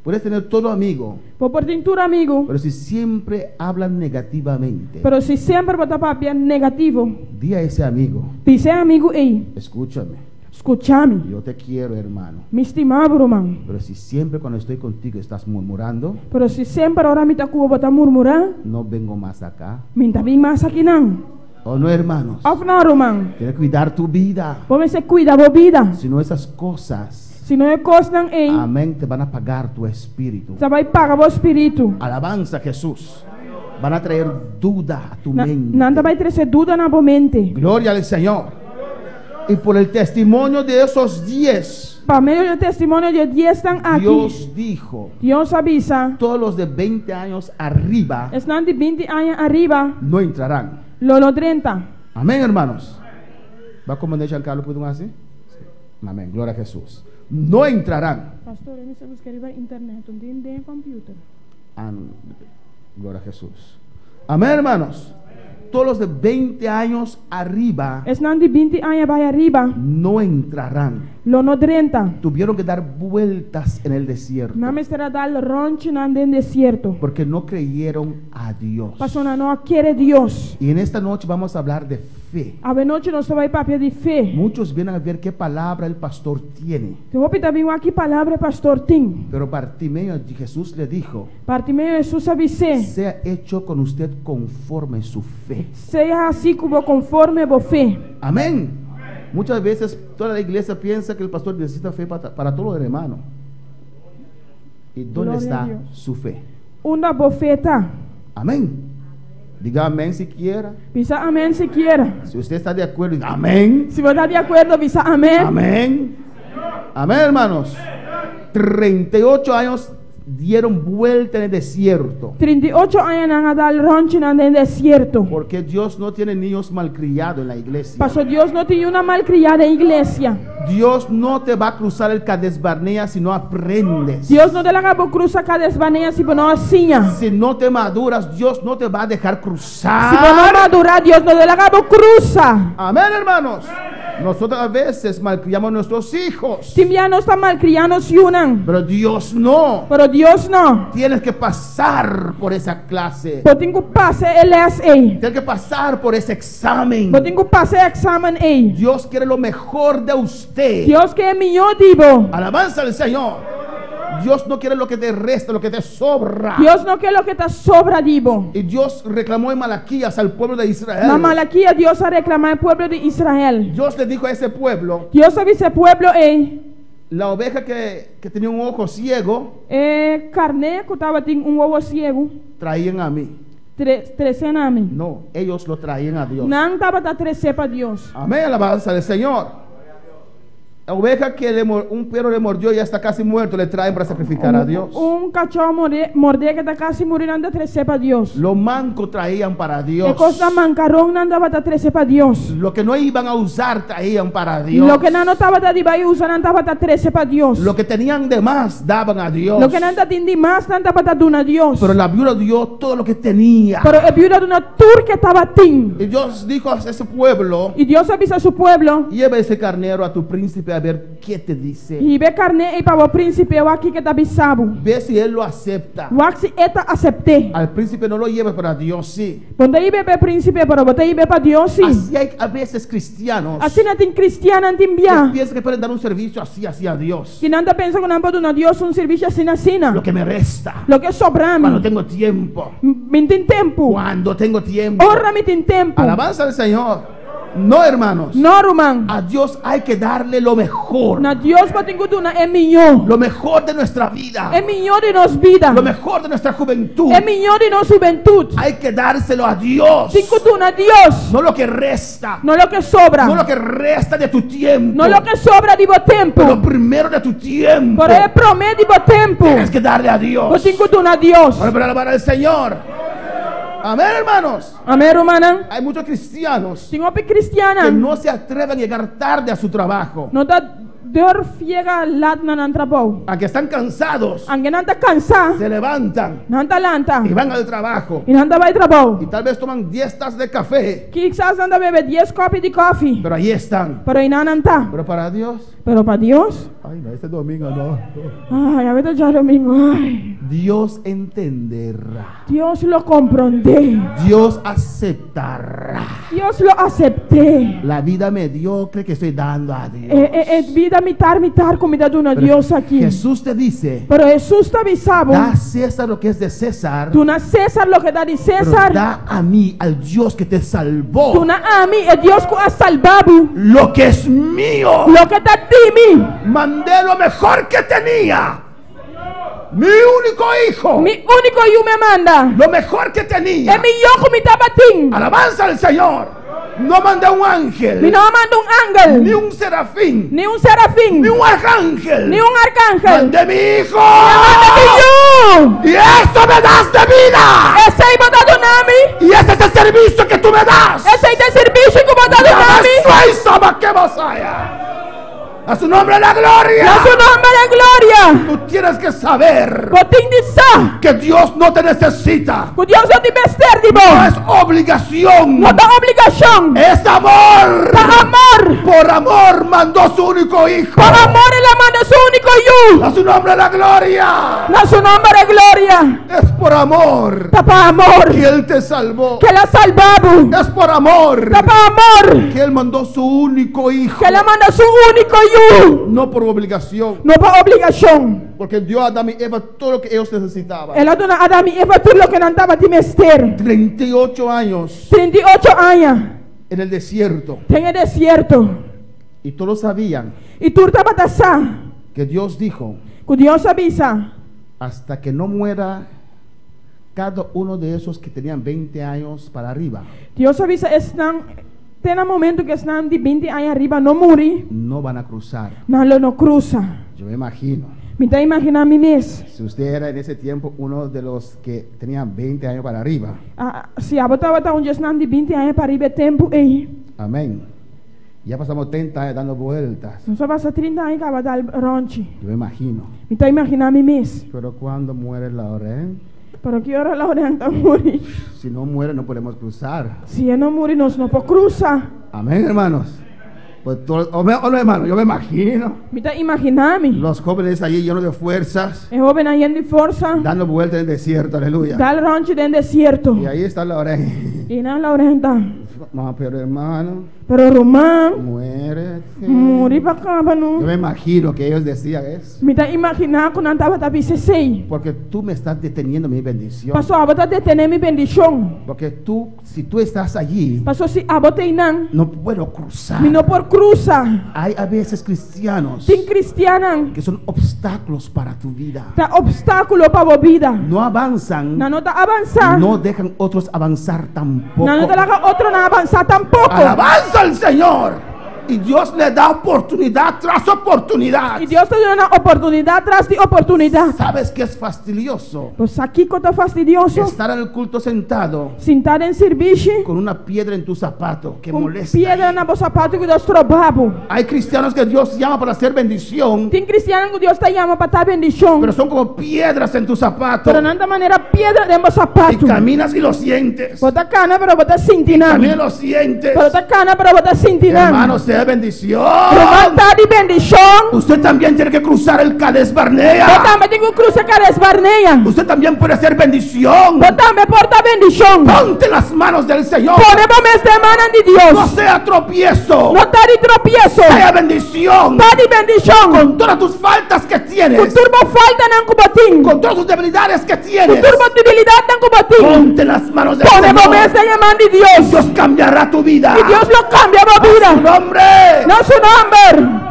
[SPEAKER 1] Puedes tener todo amigo.
[SPEAKER 2] Bo por tin tur amigu.
[SPEAKER 1] Pero si siempre hablan negativamente.
[SPEAKER 2] Pero si semper bo ta papia negativo.
[SPEAKER 1] Di a ese amigo.
[SPEAKER 2] Bisa e amigu ei.
[SPEAKER 1] Escúchame.
[SPEAKER 2] Skucha mi.
[SPEAKER 1] Yo te quiero, hermano.
[SPEAKER 2] Mi stima bo, ruman.
[SPEAKER 1] Pero si siempre cuando estoy contigo estás murmurando.
[SPEAKER 2] Pero si semper ora mi ta ku bo bo ta murmurá.
[SPEAKER 1] No vengo mas acá.
[SPEAKER 2] Mi n'ta bin mas akinan.
[SPEAKER 1] O no, hermanos?
[SPEAKER 2] Of no, ruman?
[SPEAKER 1] Tienes que cuidar tu vida.
[SPEAKER 2] Bo mester kuida bo bida.
[SPEAKER 1] Si no esas cosas.
[SPEAKER 2] Si no e kosnan ei.
[SPEAKER 1] Amén, te van a pagar tu espíritu.
[SPEAKER 2] Ta bai paga bo spiritu.
[SPEAKER 1] Alabanza a Jesús. Van a traer duda a tu
[SPEAKER 2] Na,
[SPEAKER 1] mente.
[SPEAKER 2] Nan ta bai trese duda na bo mente.
[SPEAKER 1] Gloria al Señor. Y por el testimonio de esos 10.
[SPEAKER 2] Pa medio di e testimonio di e diesnan aki.
[SPEAKER 1] Dios dijo.
[SPEAKER 2] Dios a bisa.
[SPEAKER 1] Todos los de 20 años arriba.
[SPEAKER 2] Esnan di binti aña ariba.
[SPEAKER 1] No entrarán.
[SPEAKER 2] Lo no drenta.
[SPEAKER 1] Amén, hermanos. ¿Va a comandar Giancarlo puede así? Amén. Gloria a Jesús. No entrarán.
[SPEAKER 2] Pastor, mi sa buska riba internet, un tin den computer.
[SPEAKER 1] Gloria a Jesús. Amén, hermanos. Todos los de 20 años arriba.
[SPEAKER 2] Esnan di binti aña bai ariba.
[SPEAKER 1] No entrarán.
[SPEAKER 2] Lo no drenta.
[SPEAKER 1] Tuvieron que dar vueltas en el desierto.
[SPEAKER 2] Nan mester a dal ronchinan den desierto.
[SPEAKER 1] Porque no creyeron a Dios.
[SPEAKER 2] Pasobra nan no a kere Dios.
[SPEAKER 1] Y en esta noche vamos a hablar de fe.
[SPEAKER 2] Awe nochi nos ta bai papia di fe.
[SPEAKER 1] Muchos vienen a ver qué palabra el pastor tiene.
[SPEAKER 2] Tin hopi ta bin wak ki palabra e pastor tin.
[SPEAKER 1] Pero Bartimeo, Jesús le dijo.
[SPEAKER 2] Bartimeo, Hesus a bis'é.
[SPEAKER 1] Sea hecho con usted conforme su fe.
[SPEAKER 2] Sea hasí ku bo konforme bo fe.
[SPEAKER 1] Amén. Muchas veces toda la iglesia piensa que el pastor necesita fe para, para todo el hermano. ¿Y dónde
[SPEAKER 2] Gloria a
[SPEAKER 1] está
[SPEAKER 2] Dios.
[SPEAKER 1] su fe?
[SPEAKER 2] Unda bo fe ta?
[SPEAKER 1] Amén. Diga amén si quiera.
[SPEAKER 2] Bisa amén sikiera.
[SPEAKER 1] Si usted está de acuerdo, diga amén.
[SPEAKER 2] Si bo ta di akuerdo, bisa amén.
[SPEAKER 1] Amén. Amén, hermanos. 38 años dieron vuelta en el desierto.
[SPEAKER 2] 38 aña nan a dal rònchinan den desierto.
[SPEAKER 1] Porque Dios no tiene niños malcriados en la iglesia.
[SPEAKER 2] Paso Dios no tin yunan malkriá den iglesia.
[SPEAKER 1] Dios no te va a cruzar el Cades Barnea si no aprendes.
[SPEAKER 2] Dios no ta laga bo krusa Cades Barnea si bo no a siña.
[SPEAKER 1] Si no te maduras, Dios no te va a dejar cruzar.
[SPEAKER 2] Si bo no madurá, Dios no ta laga bo krusa.
[SPEAKER 1] Amén, hermanos. Nosotros a veces malcriamos a nuestros hijos.
[SPEAKER 2] Tin bia nos ta malkriá nos yunan.
[SPEAKER 1] Pero Dios no.
[SPEAKER 2] Pero Dios no.
[SPEAKER 1] Tienes que pasar por esa clase.
[SPEAKER 2] Bo tin ku pasa e les ei.
[SPEAKER 1] Tienes que pasar por ese examen.
[SPEAKER 2] Bo tin ku pasa e eksamen ei.
[SPEAKER 1] Dios quiere lo mejor de usted.
[SPEAKER 2] Dios ke e mihó di bo.
[SPEAKER 1] Alabanza al Señor. Dios no quiere lo que te resta, lo que te sobra.
[SPEAKER 2] Dios no ke loke ta sobra di bo.
[SPEAKER 1] Y Dios reclamó en Malaquías al pueblo de Israel.
[SPEAKER 2] Na Malaquías Dios a reklamá e pueblo di Israel.
[SPEAKER 1] Dios le dijo a ese pueblo,
[SPEAKER 2] Dios a bisa e pueblo ei.
[SPEAKER 1] La oveja que, que tenía un ojo ciego,
[SPEAKER 2] E karné ku tabatin un wowo siegu.
[SPEAKER 1] Traían a mí.
[SPEAKER 2] Tre, trese na mi.
[SPEAKER 1] No, ellos lo traían a Dios.
[SPEAKER 2] Nan tabata tresé pa Dios.
[SPEAKER 1] Amén, alabanza del Señor. La oveja que le, un perro le mordió y ya está casi muerto, le traen para sacrificar a Dios.
[SPEAKER 2] Un kachó mordé, mordé ku ta kasi muri nan ta tresé pa Dios.
[SPEAKER 1] Lo manco traían para Dios.
[SPEAKER 2] E kosnan mankaron nan tabata trese pa Dios.
[SPEAKER 1] Lo que no iban a usar traían para Dios.
[SPEAKER 2] Loke nan no tabata di bai usa nan tabata trese pa Dios.
[SPEAKER 1] Lo que tenían de más daban a Dios.
[SPEAKER 2] Loke nan tatin di mas nan tabata duna Dios.
[SPEAKER 1] Pero la viuda dio todo lo que tenía.
[SPEAKER 2] Pero e biuda a duna tur ke tabatin.
[SPEAKER 1] Y Dios dijo a ese pueblo.
[SPEAKER 2] Y Dios a bisa su pueblo.
[SPEAKER 1] Lleva ese carnero a tu príncipe a ver qué te dice.
[SPEAKER 2] Hiba e karné ei pa bo prínsipe, wak kiko e ta bisa bo.
[SPEAKER 1] Ve si él lo acepta.
[SPEAKER 2] Wak si e ta asept'é.
[SPEAKER 1] Al príncipe no lo lleves, pero a Dios sí.
[SPEAKER 2] Bo no ta hib'é pa e prínsipe, pero bo ta hib'é pa Dios sí.
[SPEAKER 1] Así hay a veces cristianos.
[SPEAKER 2] Asina tin kristiannan tin bia.
[SPEAKER 1] Que piensan que pueden dar un servicio así, así a Dios.
[SPEAKER 2] Ki nan ta pensa ku nan por duna Dios un sirvisio asina, asina.
[SPEAKER 1] Lo que me resta.
[SPEAKER 2] Loke sobra mi.
[SPEAKER 1] Cuando tengo tiempo.
[SPEAKER 2] Mi tin tempu.
[SPEAKER 1] Cuando tengo tiempo.
[SPEAKER 2] Ora mi tin tempu.
[SPEAKER 1] Alabanza al Señor. No, hermanos.
[SPEAKER 2] No, ruman.
[SPEAKER 1] A Dios hay que darle lo mejor.
[SPEAKER 2] Na Dios bo tin ku duna e mihó.
[SPEAKER 1] Lo mejor de nuestra vida.
[SPEAKER 2] E mihó di nos bida.
[SPEAKER 1] Lo mejor de nuestra juventud.
[SPEAKER 2] E mihó di nos hubentut.
[SPEAKER 1] Hay que dárselo a Dios.
[SPEAKER 2] Tin ku duna Dios.
[SPEAKER 1] No lo que resta.
[SPEAKER 2] No loke sobra.
[SPEAKER 1] No lo que resta de tu tiempo.
[SPEAKER 2] No loke sobra di bo tempu.
[SPEAKER 1] Lo primero de tu tiempo.
[SPEAKER 2] Pero e promé di bo tempu.
[SPEAKER 1] Tienes que darle a Dios.
[SPEAKER 2] Bo tin ku duna Dios.
[SPEAKER 1] Para alabar al Señor. Amén, hermanos.
[SPEAKER 2] Amén, rumannan.
[SPEAKER 1] Hay muchos cristianos
[SPEAKER 2] Tin hopi cristiannan.
[SPEAKER 1] que no se atreven a llegar tarde a su trabajo.
[SPEAKER 2] No ta durf yega lat na nan trabou.
[SPEAKER 1] Aunque están cansados.
[SPEAKER 2] Aunke nan ta cansá.
[SPEAKER 1] Se levantan.
[SPEAKER 2] Nan ta lanta.
[SPEAKER 1] Y van al trabajo.
[SPEAKER 2] Y nan ta bai trabou.
[SPEAKER 1] Y tal vez toman 10 tazas de café.
[SPEAKER 2] Kisas nan ta bebe dies kopi di kofi.
[SPEAKER 1] Pero ahí están.
[SPEAKER 2] Pero einan nan ta.
[SPEAKER 1] Pero para Dios.
[SPEAKER 2] Pero pa Dios.
[SPEAKER 1] Ay, no, este domingo no.
[SPEAKER 2] Ay, awe ta djadomingo, ay.
[SPEAKER 1] Dios entenderá.
[SPEAKER 2] Dios lo komprondé.
[SPEAKER 1] Dios aceptará.
[SPEAKER 2] Dios lo asept'é.
[SPEAKER 1] La vida mediocre que estoy dando a Dios.
[SPEAKER 2] E, e, e bida mitar mitar ku mi ta duna
[SPEAKER 1] Pero
[SPEAKER 2] Dios aki.
[SPEAKER 1] Jesús te dice,
[SPEAKER 2] Pero Hesus ta bisa bo,
[SPEAKER 1] da a César lo que es de César,
[SPEAKER 2] duna César loke ta di
[SPEAKER 1] pero
[SPEAKER 2] César,
[SPEAKER 1] da a mí, al Dios que te salvó,
[SPEAKER 2] duna ami, e Dios ku a salba bo,
[SPEAKER 1] lo que es mío.
[SPEAKER 2] loke ta di mi.
[SPEAKER 1] Mandé lo mejor que tenía. Mi único hijo.
[SPEAKER 2] Mi único yu mi a manda.
[SPEAKER 1] Lo mejor que tenía.
[SPEAKER 2] E mihó ku mi tabatin.
[SPEAKER 1] Alabanza al Señor. No mandé un ángel.
[SPEAKER 2] Mi no a manda un ángel.
[SPEAKER 1] Ni un serafín.
[SPEAKER 2] Ni un serafín.
[SPEAKER 1] Ni un arcángel.
[SPEAKER 2] Ni un arcángel.
[SPEAKER 1] Mandé mi hijo.
[SPEAKER 2] Mi a manda mi yu.
[SPEAKER 1] Y esto me das de vida.
[SPEAKER 2] Esei bo ta duna mi.
[SPEAKER 1] Y ese es el servicio que tú me das.
[SPEAKER 2] Esei ta e servisio ku bo ta duna mi.
[SPEAKER 1] A su nombre la gloria.
[SPEAKER 2] Na su nòmber e gloria.
[SPEAKER 1] Tú tienes que saber
[SPEAKER 2] Bo tin di sa
[SPEAKER 1] que Dios no te necesita.
[SPEAKER 2] ku Dios no tin mester di bo.
[SPEAKER 1] No es obligación.
[SPEAKER 2] No ta obligashon.
[SPEAKER 1] Es amor.
[SPEAKER 2] Ta amor.
[SPEAKER 1] Por amor mandó su único hijo.
[SPEAKER 2] Pa amor el a manda su úniko yu.
[SPEAKER 1] A su nombre la gloria.
[SPEAKER 2] Na su nòmber e gloria.
[SPEAKER 1] Es por amor
[SPEAKER 2] Ta pa amor
[SPEAKER 1] que Él te salvó.
[SPEAKER 2] ku el a salba bo.
[SPEAKER 1] Es por amor
[SPEAKER 2] Ta pa amor
[SPEAKER 1] que Él mandó su único hijo.
[SPEAKER 2] ku el a manda su úniko yu.
[SPEAKER 1] No por obligación.
[SPEAKER 2] No pa obligashon.
[SPEAKER 1] Porque dio a Adán y Eva todo lo que ellos necesitaban.
[SPEAKER 2] El a duna Adam i Eva tur loke nan tabatin mester.
[SPEAKER 1] 38 años
[SPEAKER 2] 38 aña
[SPEAKER 1] en el desierto.
[SPEAKER 2] den e desierto.
[SPEAKER 1] Y todos sabían
[SPEAKER 2] I tur tabata sa
[SPEAKER 1] que Dios dijo,
[SPEAKER 2] ku Dios a bisa,
[SPEAKER 1] hasta que no muera cada uno de esos que tenían 20 años para arriba,
[SPEAKER 2] Dios a bisa esnan te na momento ku esnan di 20 aña ariba no muri,
[SPEAKER 1] no van a cruzar.
[SPEAKER 2] nan lo no krusa.
[SPEAKER 1] Yo me imagino,
[SPEAKER 2] Mi ta imaginá mi mes.
[SPEAKER 1] si usted era en ese tiempo uno de los que tenían 20 años para arriba,
[SPEAKER 2] Ah, si abo tabata un di esnan di 20 aña pa ariba e tempu ei.
[SPEAKER 1] amén. Ya pasamos 30 años dando vueltas.
[SPEAKER 2] Nos a pasa 30 aña kaba dal rònchi.
[SPEAKER 1] Yo me imagino.
[SPEAKER 2] Mi ta imaginá mi mes.
[SPEAKER 1] Pero ¿cuándo muere Lauren?
[SPEAKER 2] Pero ki ora Lauren ta muri?
[SPEAKER 1] Si no muere, no podemos cruzar.
[SPEAKER 2] Si e no muri, nos no por krusa.
[SPEAKER 1] Amén, hermanos. Pues todo, o, me, o no, hermano, yo me imagino.
[SPEAKER 2] Mi ta imaginá mi.
[SPEAKER 1] Los jóvenes allí llenos de fuerzas,
[SPEAKER 2] E hóbennan yen di forsa.
[SPEAKER 1] dando vueltas en el desierto, aleluya.
[SPEAKER 2] Dal rònchi den desierto.
[SPEAKER 1] Y ahí está Lauren.
[SPEAKER 2] I einan Lauren ta.
[SPEAKER 1] No, pero hermano,
[SPEAKER 2] Pero ruman,
[SPEAKER 1] muérete.
[SPEAKER 2] muri pa kaba no.
[SPEAKER 1] Yo me imagino que ellos decían eso.
[SPEAKER 2] Mi ta imaginá ku nan tabata bisa esei.
[SPEAKER 1] Porque tú me estás deteniendo mi bendición.
[SPEAKER 2] Paso abo ta detené mi bendishon.
[SPEAKER 1] Porque tú, si tú estás allí,
[SPEAKER 2] Paso si abo ta einan,
[SPEAKER 1] no puedo cruzar.
[SPEAKER 2] mi no por krusa.
[SPEAKER 1] Hay a veces cristianos
[SPEAKER 2] Tin kristiannan
[SPEAKER 1] que son obstáculos para tu vida.
[SPEAKER 2] ta opstákulo pa bo bida.
[SPEAKER 1] No avanzan,
[SPEAKER 2] Nan no ta avansá.
[SPEAKER 1] no dejan otros avanzar tampoco.
[SPEAKER 2] Nan no ta laga otronan avansá tampoko.
[SPEAKER 1] Alabanza al Señor. Y Dios le da oportunidad tras oportunidad.
[SPEAKER 2] I Dios ta duna nan oportunidat tras di oportunidat.
[SPEAKER 1] ¿Sabes qué es fastidioso?
[SPEAKER 2] Bo sa kiko ta fastidioso?
[SPEAKER 1] Estar en el culto sentado
[SPEAKER 2] Sintá den sirbishi
[SPEAKER 1] con una piedra en tu zapato que
[SPEAKER 2] ku
[SPEAKER 1] molesta.
[SPEAKER 2] piedra na bo sapato ku ta stroba bo.
[SPEAKER 1] Hay cristianos que Dios llama para hacer bendición,
[SPEAKER 2] Tin kristiannan ku Dios ta yama pa ta bendishon.
[SPEAKER 1] pero son como piedras en tu zapato.
[SPEAKER 2] Pero nan ta manera piedra den bo
[SPEAKER 1] Y
[SPEAKER 2] sapato.
[SPEAKER 1] caminas y lo sientes.
[SPEAKER 2] Bo ta kana pero bo ta sinti nan.
[SPEAKER 1] También lo sientes.
[SPEAKER 2] Bo ta kana pero bo ta sinti nan.
[SPEAKER 1] Hermano, sea bendición.
[SPEAKER 2] Ruman ta di bendishon.
[SPEAKER 1] Usted también tiene que cruzar el Cades Barnea.
[SPEAKER 2] Bo tambe tin ku krusa Cades Barnea.
[SPEAKER 1] Usted también puede ser bendición.
[SPEAKER 2] Bo tambe por ta bendishon.
[SPEAKER 1] Ponte las manos del Señor.
[SPEAKER 2] Pone bo mes den mannan di
[SPEAKER 1] No
[SPEAKER 2] Dios.
[SPEAKER 1] sea tropiezo.
[SPEAKER 2] No ta di tropieso.
[SPEAKER 1] Sea bendición.
[SPEAKER 2] Ta di bendishon.
[SPEAKER 1] Con todas tus faltas que
[SPEAKER 2] Ku
[SPEAKER 1] tienes.
[SPEAKER 2] tur bo faltanan ku bo tin.
[SPEAKER 1] Con todas tus debilidades que
[SPEAKER 2] Ku
[SPEAKER 1] tienes.
[SPEAKER 2] tur bo debilidatnan ku bo tin.
[SPEAKER 1] Ponte las manos del
[SPEAKER 2] Pone bo mes
[SPEAKER 1] Señor.
[SPEAKER 2] den e man di Dios.
[SPEAKER 1] Dios cambiará tu vida.
[SPEAKER 2] I Dios lo kambia bo bida.
[SPEAKER 1] Su nombre.
[SPEAKER 2] Na su nòmber.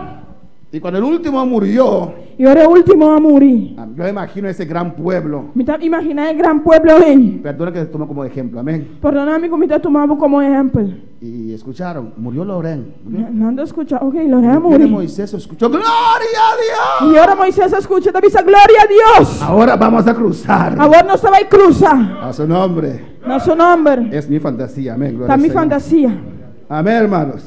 [SPEAKER 1] Y cuando el último murió,
[SPEAKER 2] I ora e último a muri.
[SPEAKER 1] yo imagino ese gran pueblo.
[SPEAKER 2] Mi ta imaginá e gran pueblo ei.
[SPEAKER 1] Perdona que te tomo como ejemplo, amén.
[SPEAKER 2] Pordoná mi ku mi ta tuma bo komo ehèmpel.
[SPEAKER 1] Y escucharon, murió Loren. Murió.
[SPEAKER 2] Nan ta skucha, ok, Loren a
[SPEAKER 1] Viene
[SPEAKER 2] muri.
[SPEAKER 1] Moisés, escuchó, gloria a Dios.
[SPEAKER 2] I ora Moisés a skucha, ta bisa, Gloria a Dios.
[SPEAKER 1] Ahora vamos a cruzar.
[SPEAKER 2] Awor nos ta bai krusa.
[SPEAKER 1] A su nombre.
[SPEAKER 2] Na su nòmber.
[SPEAKER 1] Es mi fantasía, amén. Gloria
[SPEAKER 2] Ta
[SPEAKER 1] al
[SPEAKER 2] mi
[SPEAKER 1] Señor.
[SPEAKER 2] fantasia.
[SPEAKER 1] Amén, hermanos.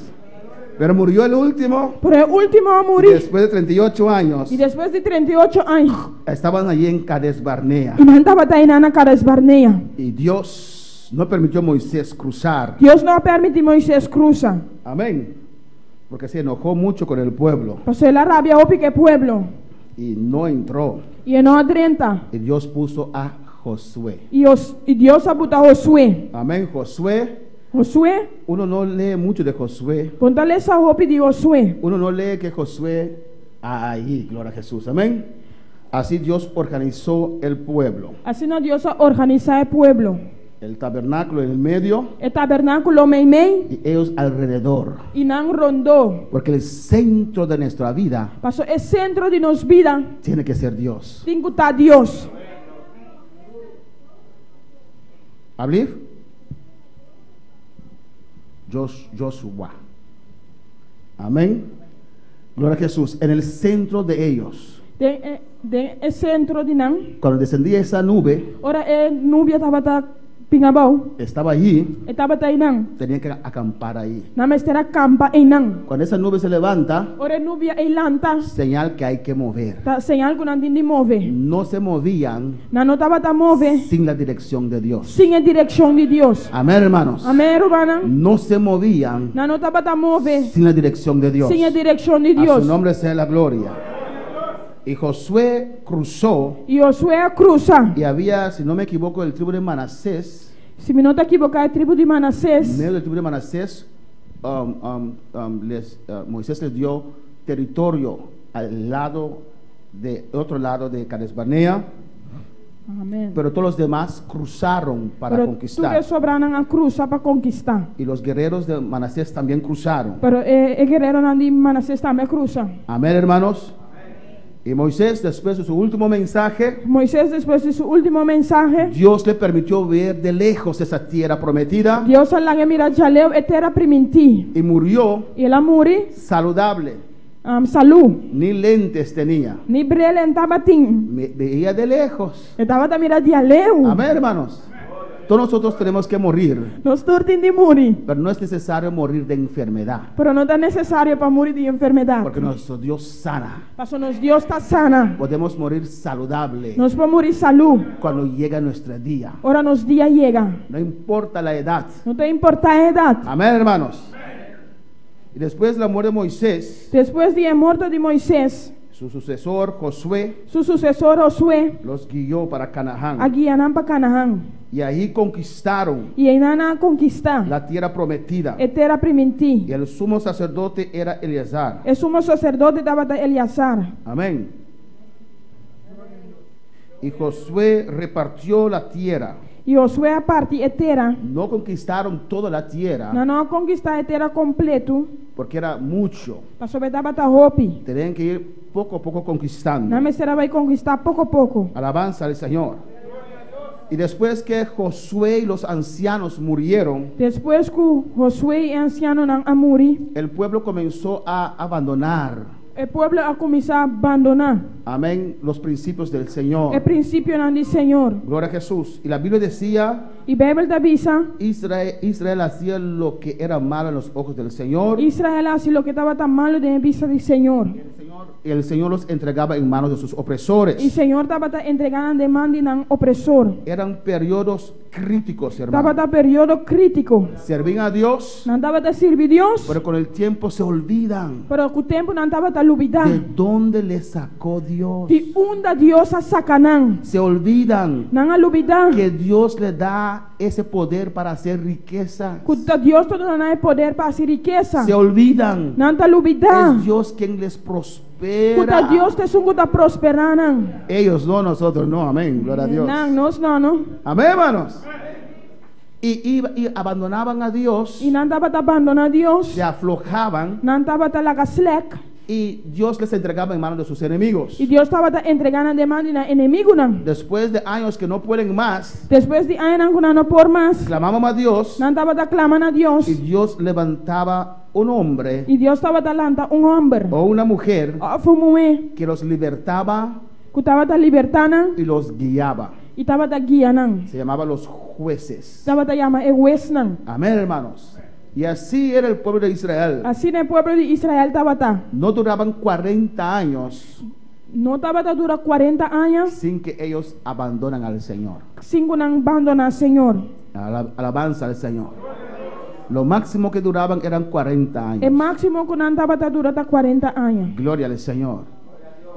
[SPEAKER 1] Pero murió el último.
[SPEAKER 2] Pero e último a muri.
[SPEAKER 1] Después de 38 años.
[SPEAKER 2] I despues di 38 aña.
[SPEAKER 1] Estaban allí en Cades Barnea.
[SPEAKER 2] I nan tabata einan na Cades Barnea.
[SPEAKER 1] Y Dios no permitió a Moisés cruzar.
[SPEAKER 2] Dios no a permití Moisés krusa.
[SPEAKER 1] Amén. Porque se enojó mucho con el pueblo.
[SPEAKER 2] Pasobra el a rabia hopi ku e pueblo.
[SPEAKER 1] Y no entró.
[SPEAKER 2] I e no a drenta.
[SPEAKER 1] Y Dios puso a Josué.
[SPEAKER 2] I i Dios a buta Josué.
[SPEAKER 1] Amén. Josué.
[SPEAKER 2] Josué.
[SPEAKER 1] Uno no lee mucho de Josué.
[SPEAKER 2] Bo n' ta lesa hopi di Josué.
[SPEAKER 1] Uno no lee que Josué ahí, gloria a Jesús. Amén. Así Dios organizó el pueblo.
[SPEAKER 2] Asina Dios a organisá e pueblo.
[SPEAKER 1] El tabernáculo en el medio.
[SPEAKER 2] E tabernákulo meimei.
[SPEAKER 1] Y ellos alrededor.
[SPEAKER 2] I nan rondó.
[SPEAKER 1] Porque el centro de nuestra vida
[SPEAKER 2] Paso e sentro di nos bida.
[SPEAKER 1] tiene que ser Dios.
[SPEAKER 2] Tin ku ta Dios.
[SPEAKER 1] ¿Ablif? Jos, Joshua. Amén. Gloria a Jesús. En el centro de ellos.
[SPEAKER 2] Den e, den e sentro di nan.
[SPEAKER 1] Cuando descendía esa nube,
[SPEAKER 2] Ora e nubia tabata Bin abou.
[SPEAKER 1] Estaba allí.
[SPEAKER 2] E tabata einan.
[SPEAKER 1] Tenían que acampar ahí.
[SPEAKER 2] Nan mester a kampa einan.
[SPEAKER 1] Cuando esa nube se levanta.
[SPEAKER 2] Ora e nubia ei lanta.
[SPEAKER 1] Señal que hay que mover.
[SPEAKER 2] Ta señal ku nan tin di move.
[SPEAKER 1] No se movían.
[SPEAKER 2] Nan no tabata move.
[SPEAKER 1] Sin la dirección de Dios.
[SPEAKER 2] Sin e direkshon di Dios.
[SPEAKER 1] Amén, hermanos.
[SPEAKER 2] Amén, rumannan.
[SPEAKER 1] No se movían.
[SPEAKER 2] Nan no tabata move.
[SPEAKER 1] Sin la dirección de Dios.
[SPEAKER 2] Sin e direkshon di Dios.
[SPEAKER 1] A su nombre sea la gloria. Y Josué cruzó.
[SPEAKER 2] I Josué a krusa.
[SPEAKER 1] Y había, si no me equivoco, el tribu de Manasés.
[SPEAKER 2] Si mi no ta ekivoká, e tribu di Manasés.
[SPEAKER 1] Medio del tribu de Manasés, les, Moisés les dio territorio al lado de otro lado de Cades Barnea.
[SPEAKER 2] Amén.
[SPEAKER 1] Pero todos los demás cruzaron para
[SPEAKER 2] Pero
[SPEAKER 1] conquistar.
[SPEAKER 2] tur e sobránan a krusa pa konkistá.
[SPEAKER 1] Y los guerreros de Manasés también cruzaron.
[SPEAKER 2] Pero e e guereronan di Manasés tambe a krusa.
[SPEAKER 1] Amén, hermanos. Y Moisés, después de su último mensaje,
[SPEAKER 2] Moisés despues di su último mensahe,
[SPEAKER 1] Dios le permitió ver de lejos esa tierra prometida.
[SPEAKER 2] Dios a laga mira djaleu e tera primintí.
[SPEAKER 1] Y murió
[SPEAKER 2] I el a muri
[SPEAKER 1] saludable.
[SPEAKER 2] Salú.
[SPEAKER 1] Ni lentes tenía.
[SPEAKER 2] Ni bril e tabatin.
[SPEAKER 1] Me veía de lejos.
[SPEAKER 2] E tabata mira djaleu.
[SPEAKER 1] Amén, hermanos. Todos nosotros tenemos que morir.
[SPEAKER 2] Nos tur tin di muri.
[SPEAKER 1] Pero no es necesario morir de enfermedad.
[SPEAKER 2] Pero no ta necesario pa muri di enfermedad.
[SPEAKER 1] Porque nuestro Dios sana.
[SPEAKER 2] Paso nos Dios ta sana.
[SPEAKER 1] Podemos morir saludable.
[SPEAKER 2] Nos por muri salú.
[SPEAKER 1] Cuando llega nuestro día.
[SPEAKER 2] Ora nos dia yega.
[SPEAKER 1] No importa la edad.
[SPEAKER 2] No ta importa e edad.
[SPEAKER 1] Amén, hermanos. Y después de la muerte de Moisés.
[SPEAKER 2] Despues di e morto di Moisés.
[SPEAKER 1] Su sucesor Josué.
[SPEAKER 2] Su sucesor Josué.
[SPEAKER 1] Los guió para Canaán.
[SPEAKER 2] A guia nan pa Canaán.
[SPEAKER 1] Y ahí conquistaron.
[SPEAKER 2] Y einan nan a conquistá.
[SPEAKER 1] La tierra prometida.
[SPEAKER 2] E tera primintí.
[SPEAKER 1] Y el sumo sacerdote era Eleazar.
[SPEAKER 2] E sumo sacerdote tabata Eleazar.
[SPEAKER 1] Amén. Y Josué repartió la tierra.
[SPEAKER 2] Y Josué a parti e tera.
[SPEAKER 1] No conquistaron toda la tierra.
[SPEAKER 2] Nan no a conquistá e tera completo.
[SPEAKER 1] Porque era mucho.
[SPEAKER 2] Pasobra e tabata hopi.
[SPEAKER 1] Tenían que ir poco a poco conquistando.
[SPEAKER 2] Nan mester a bai conquistá poco poco.
[SPEAKER 1] Alabanza al Señor. Y después que Josué y los ancianos murieron.
[SPEAKER 2] Despues cu Josué y e ancianonan a muri.
[SPEAKER 1] El pueblo comenzó a abandonar.
[SPEAKER 2] E pueblo a kuminsá bandoná.
[SPEAKER 1] Amén, los principios del Señor.
[SPEAKER 2] E prinsipionan di Señor.
[SPEAKER 1] Gloria a Jesús. Y la Biblia decía.
[SPEAKER 2] Y Beibel ta bisa.
[SPEAKER 1] Israel, Israel hacía lo que era malo en los ojos del Señor.
[SPEAKER 2] Israel a hasi loke tabata malu den e bista di Señor.
[SPEAKER 1] Y el Señor los entregaba en manos de sus opresores.
[SPEAKER 2] Y Señor tabata entregá nan den man di nan opresor.
[SPEAKER 1] Eran periodos críticos, hermano.
[SPEAKER 2] Tabata periodo crítico.
[SPEAKER 1] Servían a Dios.
[SPEAKER 2] Nan tabata sirbi Dios.
[SPEAKER 1] Pero con el tiempo se olvidan.
[SPEAKER 2] Pero ku tempu nan tabata lubidá.
[SPEAKER 1] De dónde les sacó Dios.
[SPEAKER 2] Di unda Dios a saca nan.
[SPEAKER 1] Se olvidan.
[SPEAKER 2] Nan a lubidá.
[SPEAKER 1] Que Dios les da ese poder para hacer riqueza.
[SPEAKER 2] Ku ta Dios ta duna nan e poder pa hasi rikesa.
[SPEAKER 1] Se olvidan.
[SPEAKER 2] Nan ta lubidá.
[SPEAKER 1] Es Dios quien les prospera.
[SPEAKER 2] Ku ta Dios ta esun ku ta prosperá nan.
[SPEAKER 1] Ellos no, nosotros no, amén, gloria a Dios.
[SPEAKER 2] Nan, nos no, no.
[SPEAKER 1] Amén, hermanos. Y, iba, y abandonaban a Dios.
[SPEAKER 2] Y nan tabata abandoná Dios.
[SPEAKER 1] Se aflojaban.
[SPEAKER 2] Nan tabata laga slèk.
[SPEAKER 1] Y Dios les entregaba en manos de sus enemigos.
[SPEAKER 2] Y Dios tabata entregá nan den man di nan enemigunan.
[SPEAKER 1] Después de años que no pueden más.
[SPEAKER 2] Despues di añanan ku nan no por mas.
[SPEAKER 1] Clamaban a Dios.
[SPEAKER 2] Nan tabata clama na Dios.
[SPEAKER 1] Y Dios levantaba un hombre.
[SPEAKER 2] Y Dios tabata lanta un homber.
[SPEAKER 1] O una mujer.
[SPEAKER 2] Of un muhé.
[SPEAKER 1] Que los libertaba.
[SPEAKER 2] Ku tabata libertá nan.
[SPEAKER 1] Y los guiaba.
[SPEAKER 2] Y tabata guia nan.
[SPEAKER 1] Se llamaba los jueces.
[SPEAKER 2] Tabata yama e huesnan.
[SPEAKER 1] Amén, hermanos. Y así era el pueblo de Israel.
[SPEAKER 2] Asina e pueblo di Israel tabata.
[SPEAKER 1] No duraban cuarenta años.
[SPEAKER 2] No tabata dura cuarenta aña.
[SPEAKER 1] Sin que ellos abandonan al Señor.
[SPEAKER 2] Sin ku nan bandoná Señor.
[SPEAKER 1] Alabanza al Señor. Lo máximo que duraban eran cuarenta años.
[SPEAKER 2] E máximo ku nan tabata dura ta cuarenta aña.
[SPEAKER 1] Gloria al Señor.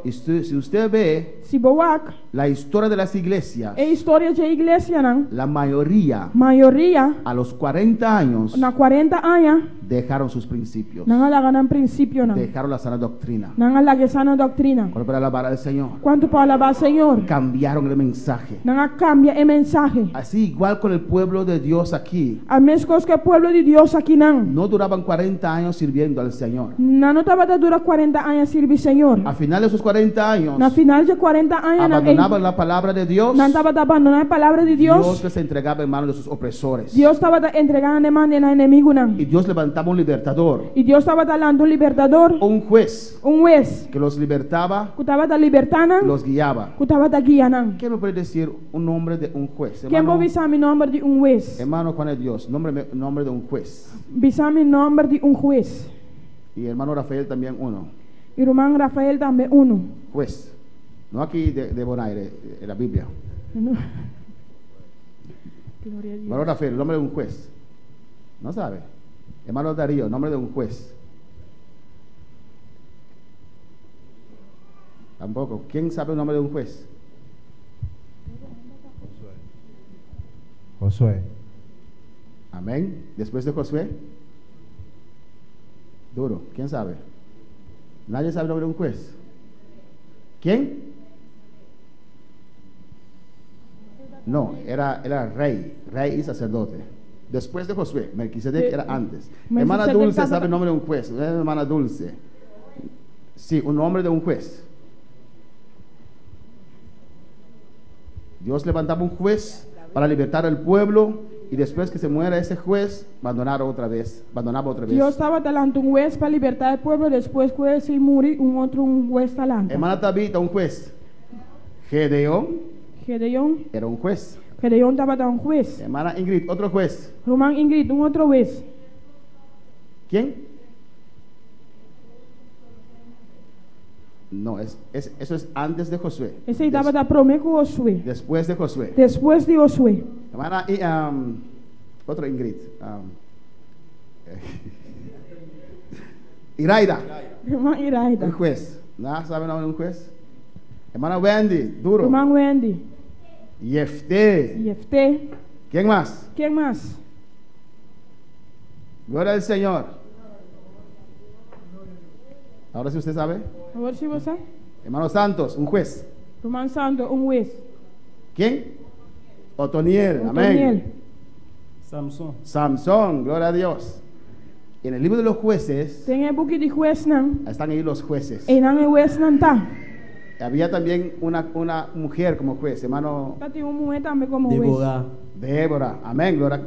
[SPEAKER 1] Y si usted ve
[SPEAKER 2] Si bo wak.
[SPEAKER 1] la historia de las iglesias.
[SPEAKER 2] E historia dje iglesianan.
[SPEAKER 1] La mayoría.
[SPEAKER 2] Mayoria.
[SPEAKER 1] A los cuarenta años.
[SPEAKER 2] Na cuarenta aña.
[SPEAKER 1] Dejaron sus principios.
[SPEAKER 2] Nan a laga nan principionan.
[SPEAKER 1] Dejaron la sana doctrina.
[SPEAKER 2] Nan a laga e sana doctrina.
[SPEAKER 1] ¿Cuánto para alabar al Señor?
[SPEAKER 2] Cuanto pa alabá Señor?
[SPEAKER 1] Cambiaron el mensaje.
[SPEAKER 2] Nan a cambia e mensahe.
[SPEAKER 1] Así igual con el pueblo de Dios aquí.
[SPEAKER 2] A mescos cu e pueblo di Dios akinan.
[SPEAKER 1] No duraban cuarenta años sirviendo al Señor.
[SPEAKER 2] Nan no tabata dura cuarenta aña sirbi Señor.
[SPEAKER 1] A final de esos cuarenta años.
[SPEAKER 2] Na final dje cuarenta añanan ei.
[SPEAKER 1] Abandonaban la palabra de Dios.
[SPEAKER 2] Nan tabata abandoná e palabra di Dios.
[SPEAKER 1] Dios les entregaba en manos de sus opresores.
[SPEAKER 2] Dios tabata entregá nan den man di nan enemigunan.
[SPEAKER 1] Y Dios levantaba. levantaba un libertador,
[SPEAKER 2] I Dios tabata lanta un libertador,
[SPEAKER 1] un juez
[SPEAKER 2] un hues,
[SPEAKER 1] que los libertaba,
[SPEAKER 2] ku tabata libertá nan,
[SPEAKER 1] los guiaba.
[SPEAKER 2] ku tabata guia nan.
[SPEAKER 1] ¿Qué me puede decir un nombre de un juez?
[SPEAKER 2] Ken por
[SPEAKER 1] Hermano,
[SPEAKER 2] bisa mi nòmber di un hues?
[SPEAKER 1] hermano Juan de Dios, nombre, nombre de un juez.
[SPEAKER 2] Bisa mi nòmber di un hues.
[SPEAKER 1] Y hermano Rafael también uno.
[SPEAKER 2] I ruman Rafael tambe unu.
[SPEAKER 1] Juez. No aquí de Bonaire, en la Biblia.
[SPEAKER 2] Gloria a Dios.
[SPEAKER 1] Hermano Rafael, nombre de un juez. No sabe. Hermano Darío, nombre de un juez. Tampoco. ¿Quién sabe el nombre de un juez?
[SPEAKER 6] Josué.
[SPEAKER 1] Amén. Después de Josué. Duro. ¿Quién sabe? Nadie sabe el nombre de un juez. ¿Quién? No, era rey, rey y sacerdote. Después de Josué, Melquisedec era antes. Hermana
[SPEAKER 2] Melquisedec
[SPEAKER 1] Dulce
[SPEAKER 2] estaba-
[SPEAKER 1] sabe el nombre de un juez. Hermana Dulce. Sí, un nombre de un juez. Dios levantaba un juez para libertar al pueblo y después que se muera ese juez, abandonaba otra vez, abandonaba otra vez.
[SPEAKER 2] Dios tabata lanta un hues pa libertá e pueblo, despues ku esei muri, un otro un hues ta lanta.
[SPEAKER 1] Hermana Tabita, un juez. Gedeón
[SPEAKER 2] Gedeón,
[SPEAKER 1] era un juez.
[SPEAKER 2] Gedeón tabata un hues.
[SPEAKER 1] Hermana Ingrid, otro juez.
[SPEAKER 2] Ruman Ingrid, un otro hues.
[SPEAKER 1] ¿Quién? No, eso es antes de Josué.
[SPEAKER 2] Esei tabata promé ku Josué.
[SPEAKER 1] Después de Josué.
[SPEAKER 2] Despues di Josué.
[SPEAKER 1] Hermana, y, otro Ingrid. Iraida.
[SPEAKER 2] Ruman Iraida.
[SPEAKER 1] Un juez. ¿No saben nombre de un juez? Hermana Wendy, duro.
[SPEAKER 2] Ruman Wendy.
[SPEAKER 1] Jefté.
[SPEAKER 2] Jefté.
[SPEAKER 1] ¿Quién más?
[SPEAKER 2] Ken mas?
[SPEAKER 1] Gloria al Señor. Ahora sí usted sabe.
[SPEAKER 2] Awor si bo sa.
[SPEAKER 1] Hermano Santos, un juez.
[SPEAKER 2] Ruman Santos, un hues.
[SPEAKER 1] ¿Quién? Otoniel. Amén.
[SPEAKER 2] Otoniel.
[SPEAKER 4] Samson.
[SPEAKER 1] Samson, gloria a Dios. En el libro de los jueces,
[SPEAKER 2] Den e buki di huesnan.
[SPEAKER 1] están ahí los jueces.
[SPEAKER 2] Einan e huesnan ta.
[SPEAKER 1] Había también una mujer como juez, hermano.
[SPEAKER 2] Tabatin un muhé tambe komo hues.
[SPEAKER 4] Débora.
[SPEAKER 1] Débora, amén, gloria.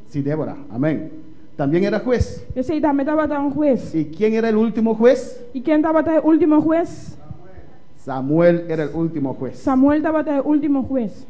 [SPEAKER 1] Sí, Débora, amén. También era juez.
[SPEAKER 2] Esei tambe tabata un hues.
[SPEAKER 1] ¿Y quién era el último juez?
[SPEAKER 2] I ken tabata e último hues?
[SPEAKER 1] Samuel era el último juez.
[SPEAKER 2] Samuel tabata e último hues.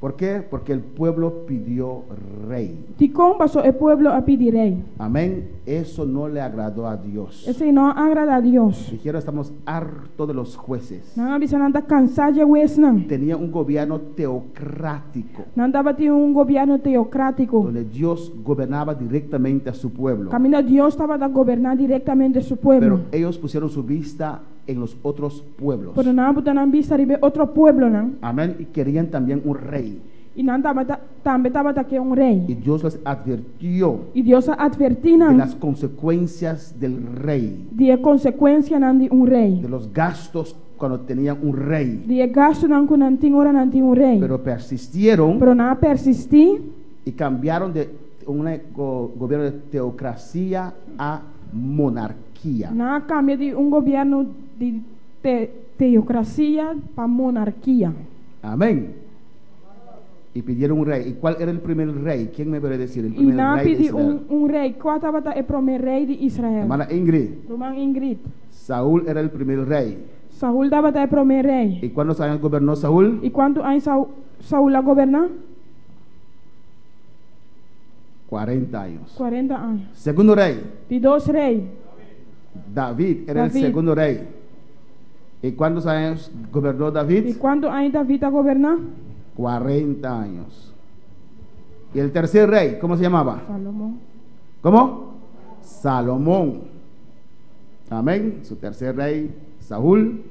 [SPEAKER 1] ¿Por qué? Porque el pueblo pidió rey.
[SPEAKER 2] Dikon paso e pueblo a pidi rei.
[SPEAKER 1] Amén. Eso no le agradó a Dios.
[SPEAKER 2] Esei no a agradá Dios.
[SPEAKER 1] Dijeron, estamos hartos de los jueces.
[SPEAKER 2] Nan a bisa nan ta kansá di huesnan.
[SPEAKER 1] Tenía un gobierno teocrático,
[SPEAKER 2] Nan tabatin un gobièrnu teokrátiko.
[SPEAKER 1] donde Dios gobernaba directamente a su pueblo.
[SPEAKER 2] Kaminda Dios tabata goberná direktamente su pueblo.
[SPEAKER 1] Pero ellos pusieron su vista en los otros pueblos.
[SPEAKER 2] Pero nan a buta nan bista riba otro pueblonan.
[SPEAKER 1] Amén. Y querían también un rey.
[SPEAKER 2] I nan tabata, tambe tabata ke un rei.
[SPEAKER 1] Y Dios los advirtió
[SPEAKER 2] I Dios a atvertí
[SPEAKER 1] de
[SPEAKER 2] nan
[SPEAKER 1] las consecuencias del rey,
[SPEAKER 2] di e konsekuensianan di un rei.
[SPEAKER 1] de los gastos cuando tenían un rey.
[SPEAKER 2] Di e gastunan ku nan tin ora nan tin un rei.
[SPEAKER 1] Pero persistieron
[SPEAKER 2] Pero nan a persistí
[SPEAKER 1] y cambiaron de un gobierno de teocracia a monarquía.
[SPEAKER 2] Nan a kambia di un gobièrnu di te, teokrasia pa monarkia.
[SPEAKER 1] Amén. Y pidieron un rey. ¿Y cuál era el primer rey? ¿Quién me puede decir? El
[SPEAKER 2] I
[SPEAKER 1] primer
[SPEAKER 2] nan a
[SPEAKER 1] rey de
[SPEAKER 2] pidi
[SPEAKER 1] Israel.
[SPEAKER 2] un, un rei. Kua tabata e promé rei di Israel?
[SPEAKER 1] Hermana Ingrid.
[SPEAKER 2] Ruman Ingrid.
[SPEAKER 1] Saúl era el primer rey.
[SPEAKER 2] Saúl tabata e promé rei.
[SPEAKER 1] ¿Y cuántos años gobernó Saúl?
[SPEAKER 2] I kuantu aña Saúl, Saúl a goberná?
[SPEAKER 1] 40 años.
[SPEAKER 2] 40 aña.
[SPEAKER 1] Segundo rey.
[SPEAKER 2] Di dos rei.
[SPEAKER 1] David era el
[SPEAKER 2] David.
[SPEAKER 1] segundo rey. ¿Y cuántos años gobernó David?
[SPEAKER 2] I kuantu aña David a goberná?
[SPEAKER 1] 40 años. ¿Y el tercer rey, cómo se llamaba?
[SPEAKER 2] Salomón.
[SPEAKER 1] ¿Cómo? Salomón. Amén. Su tercer rey, Saúl.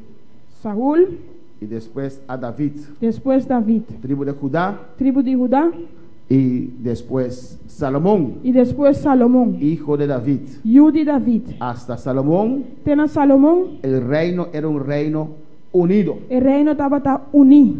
[SPEAKER 2] Saúl.
[SPEAKER 1] Y después a David.
[SPEAKER 2] Despues David.
[SPEAKER 1] Tribu de Judá.
[SPEAKER 2] Tribu di Judá.
[SPEAKER 1] Y después Salomón.
[SPEAKER 2] I despues Salomón.
[SPEAKER 1] Hijo de David.
[SPEAKER 2] Yu di David.
[SPEAKER 1] Hasta Salomón.
[SPEAKER 2] Te na Salomón.
[SPEAKER 1] El reino era un reino unido.
[SPEAKER 2] E reino tabata uní.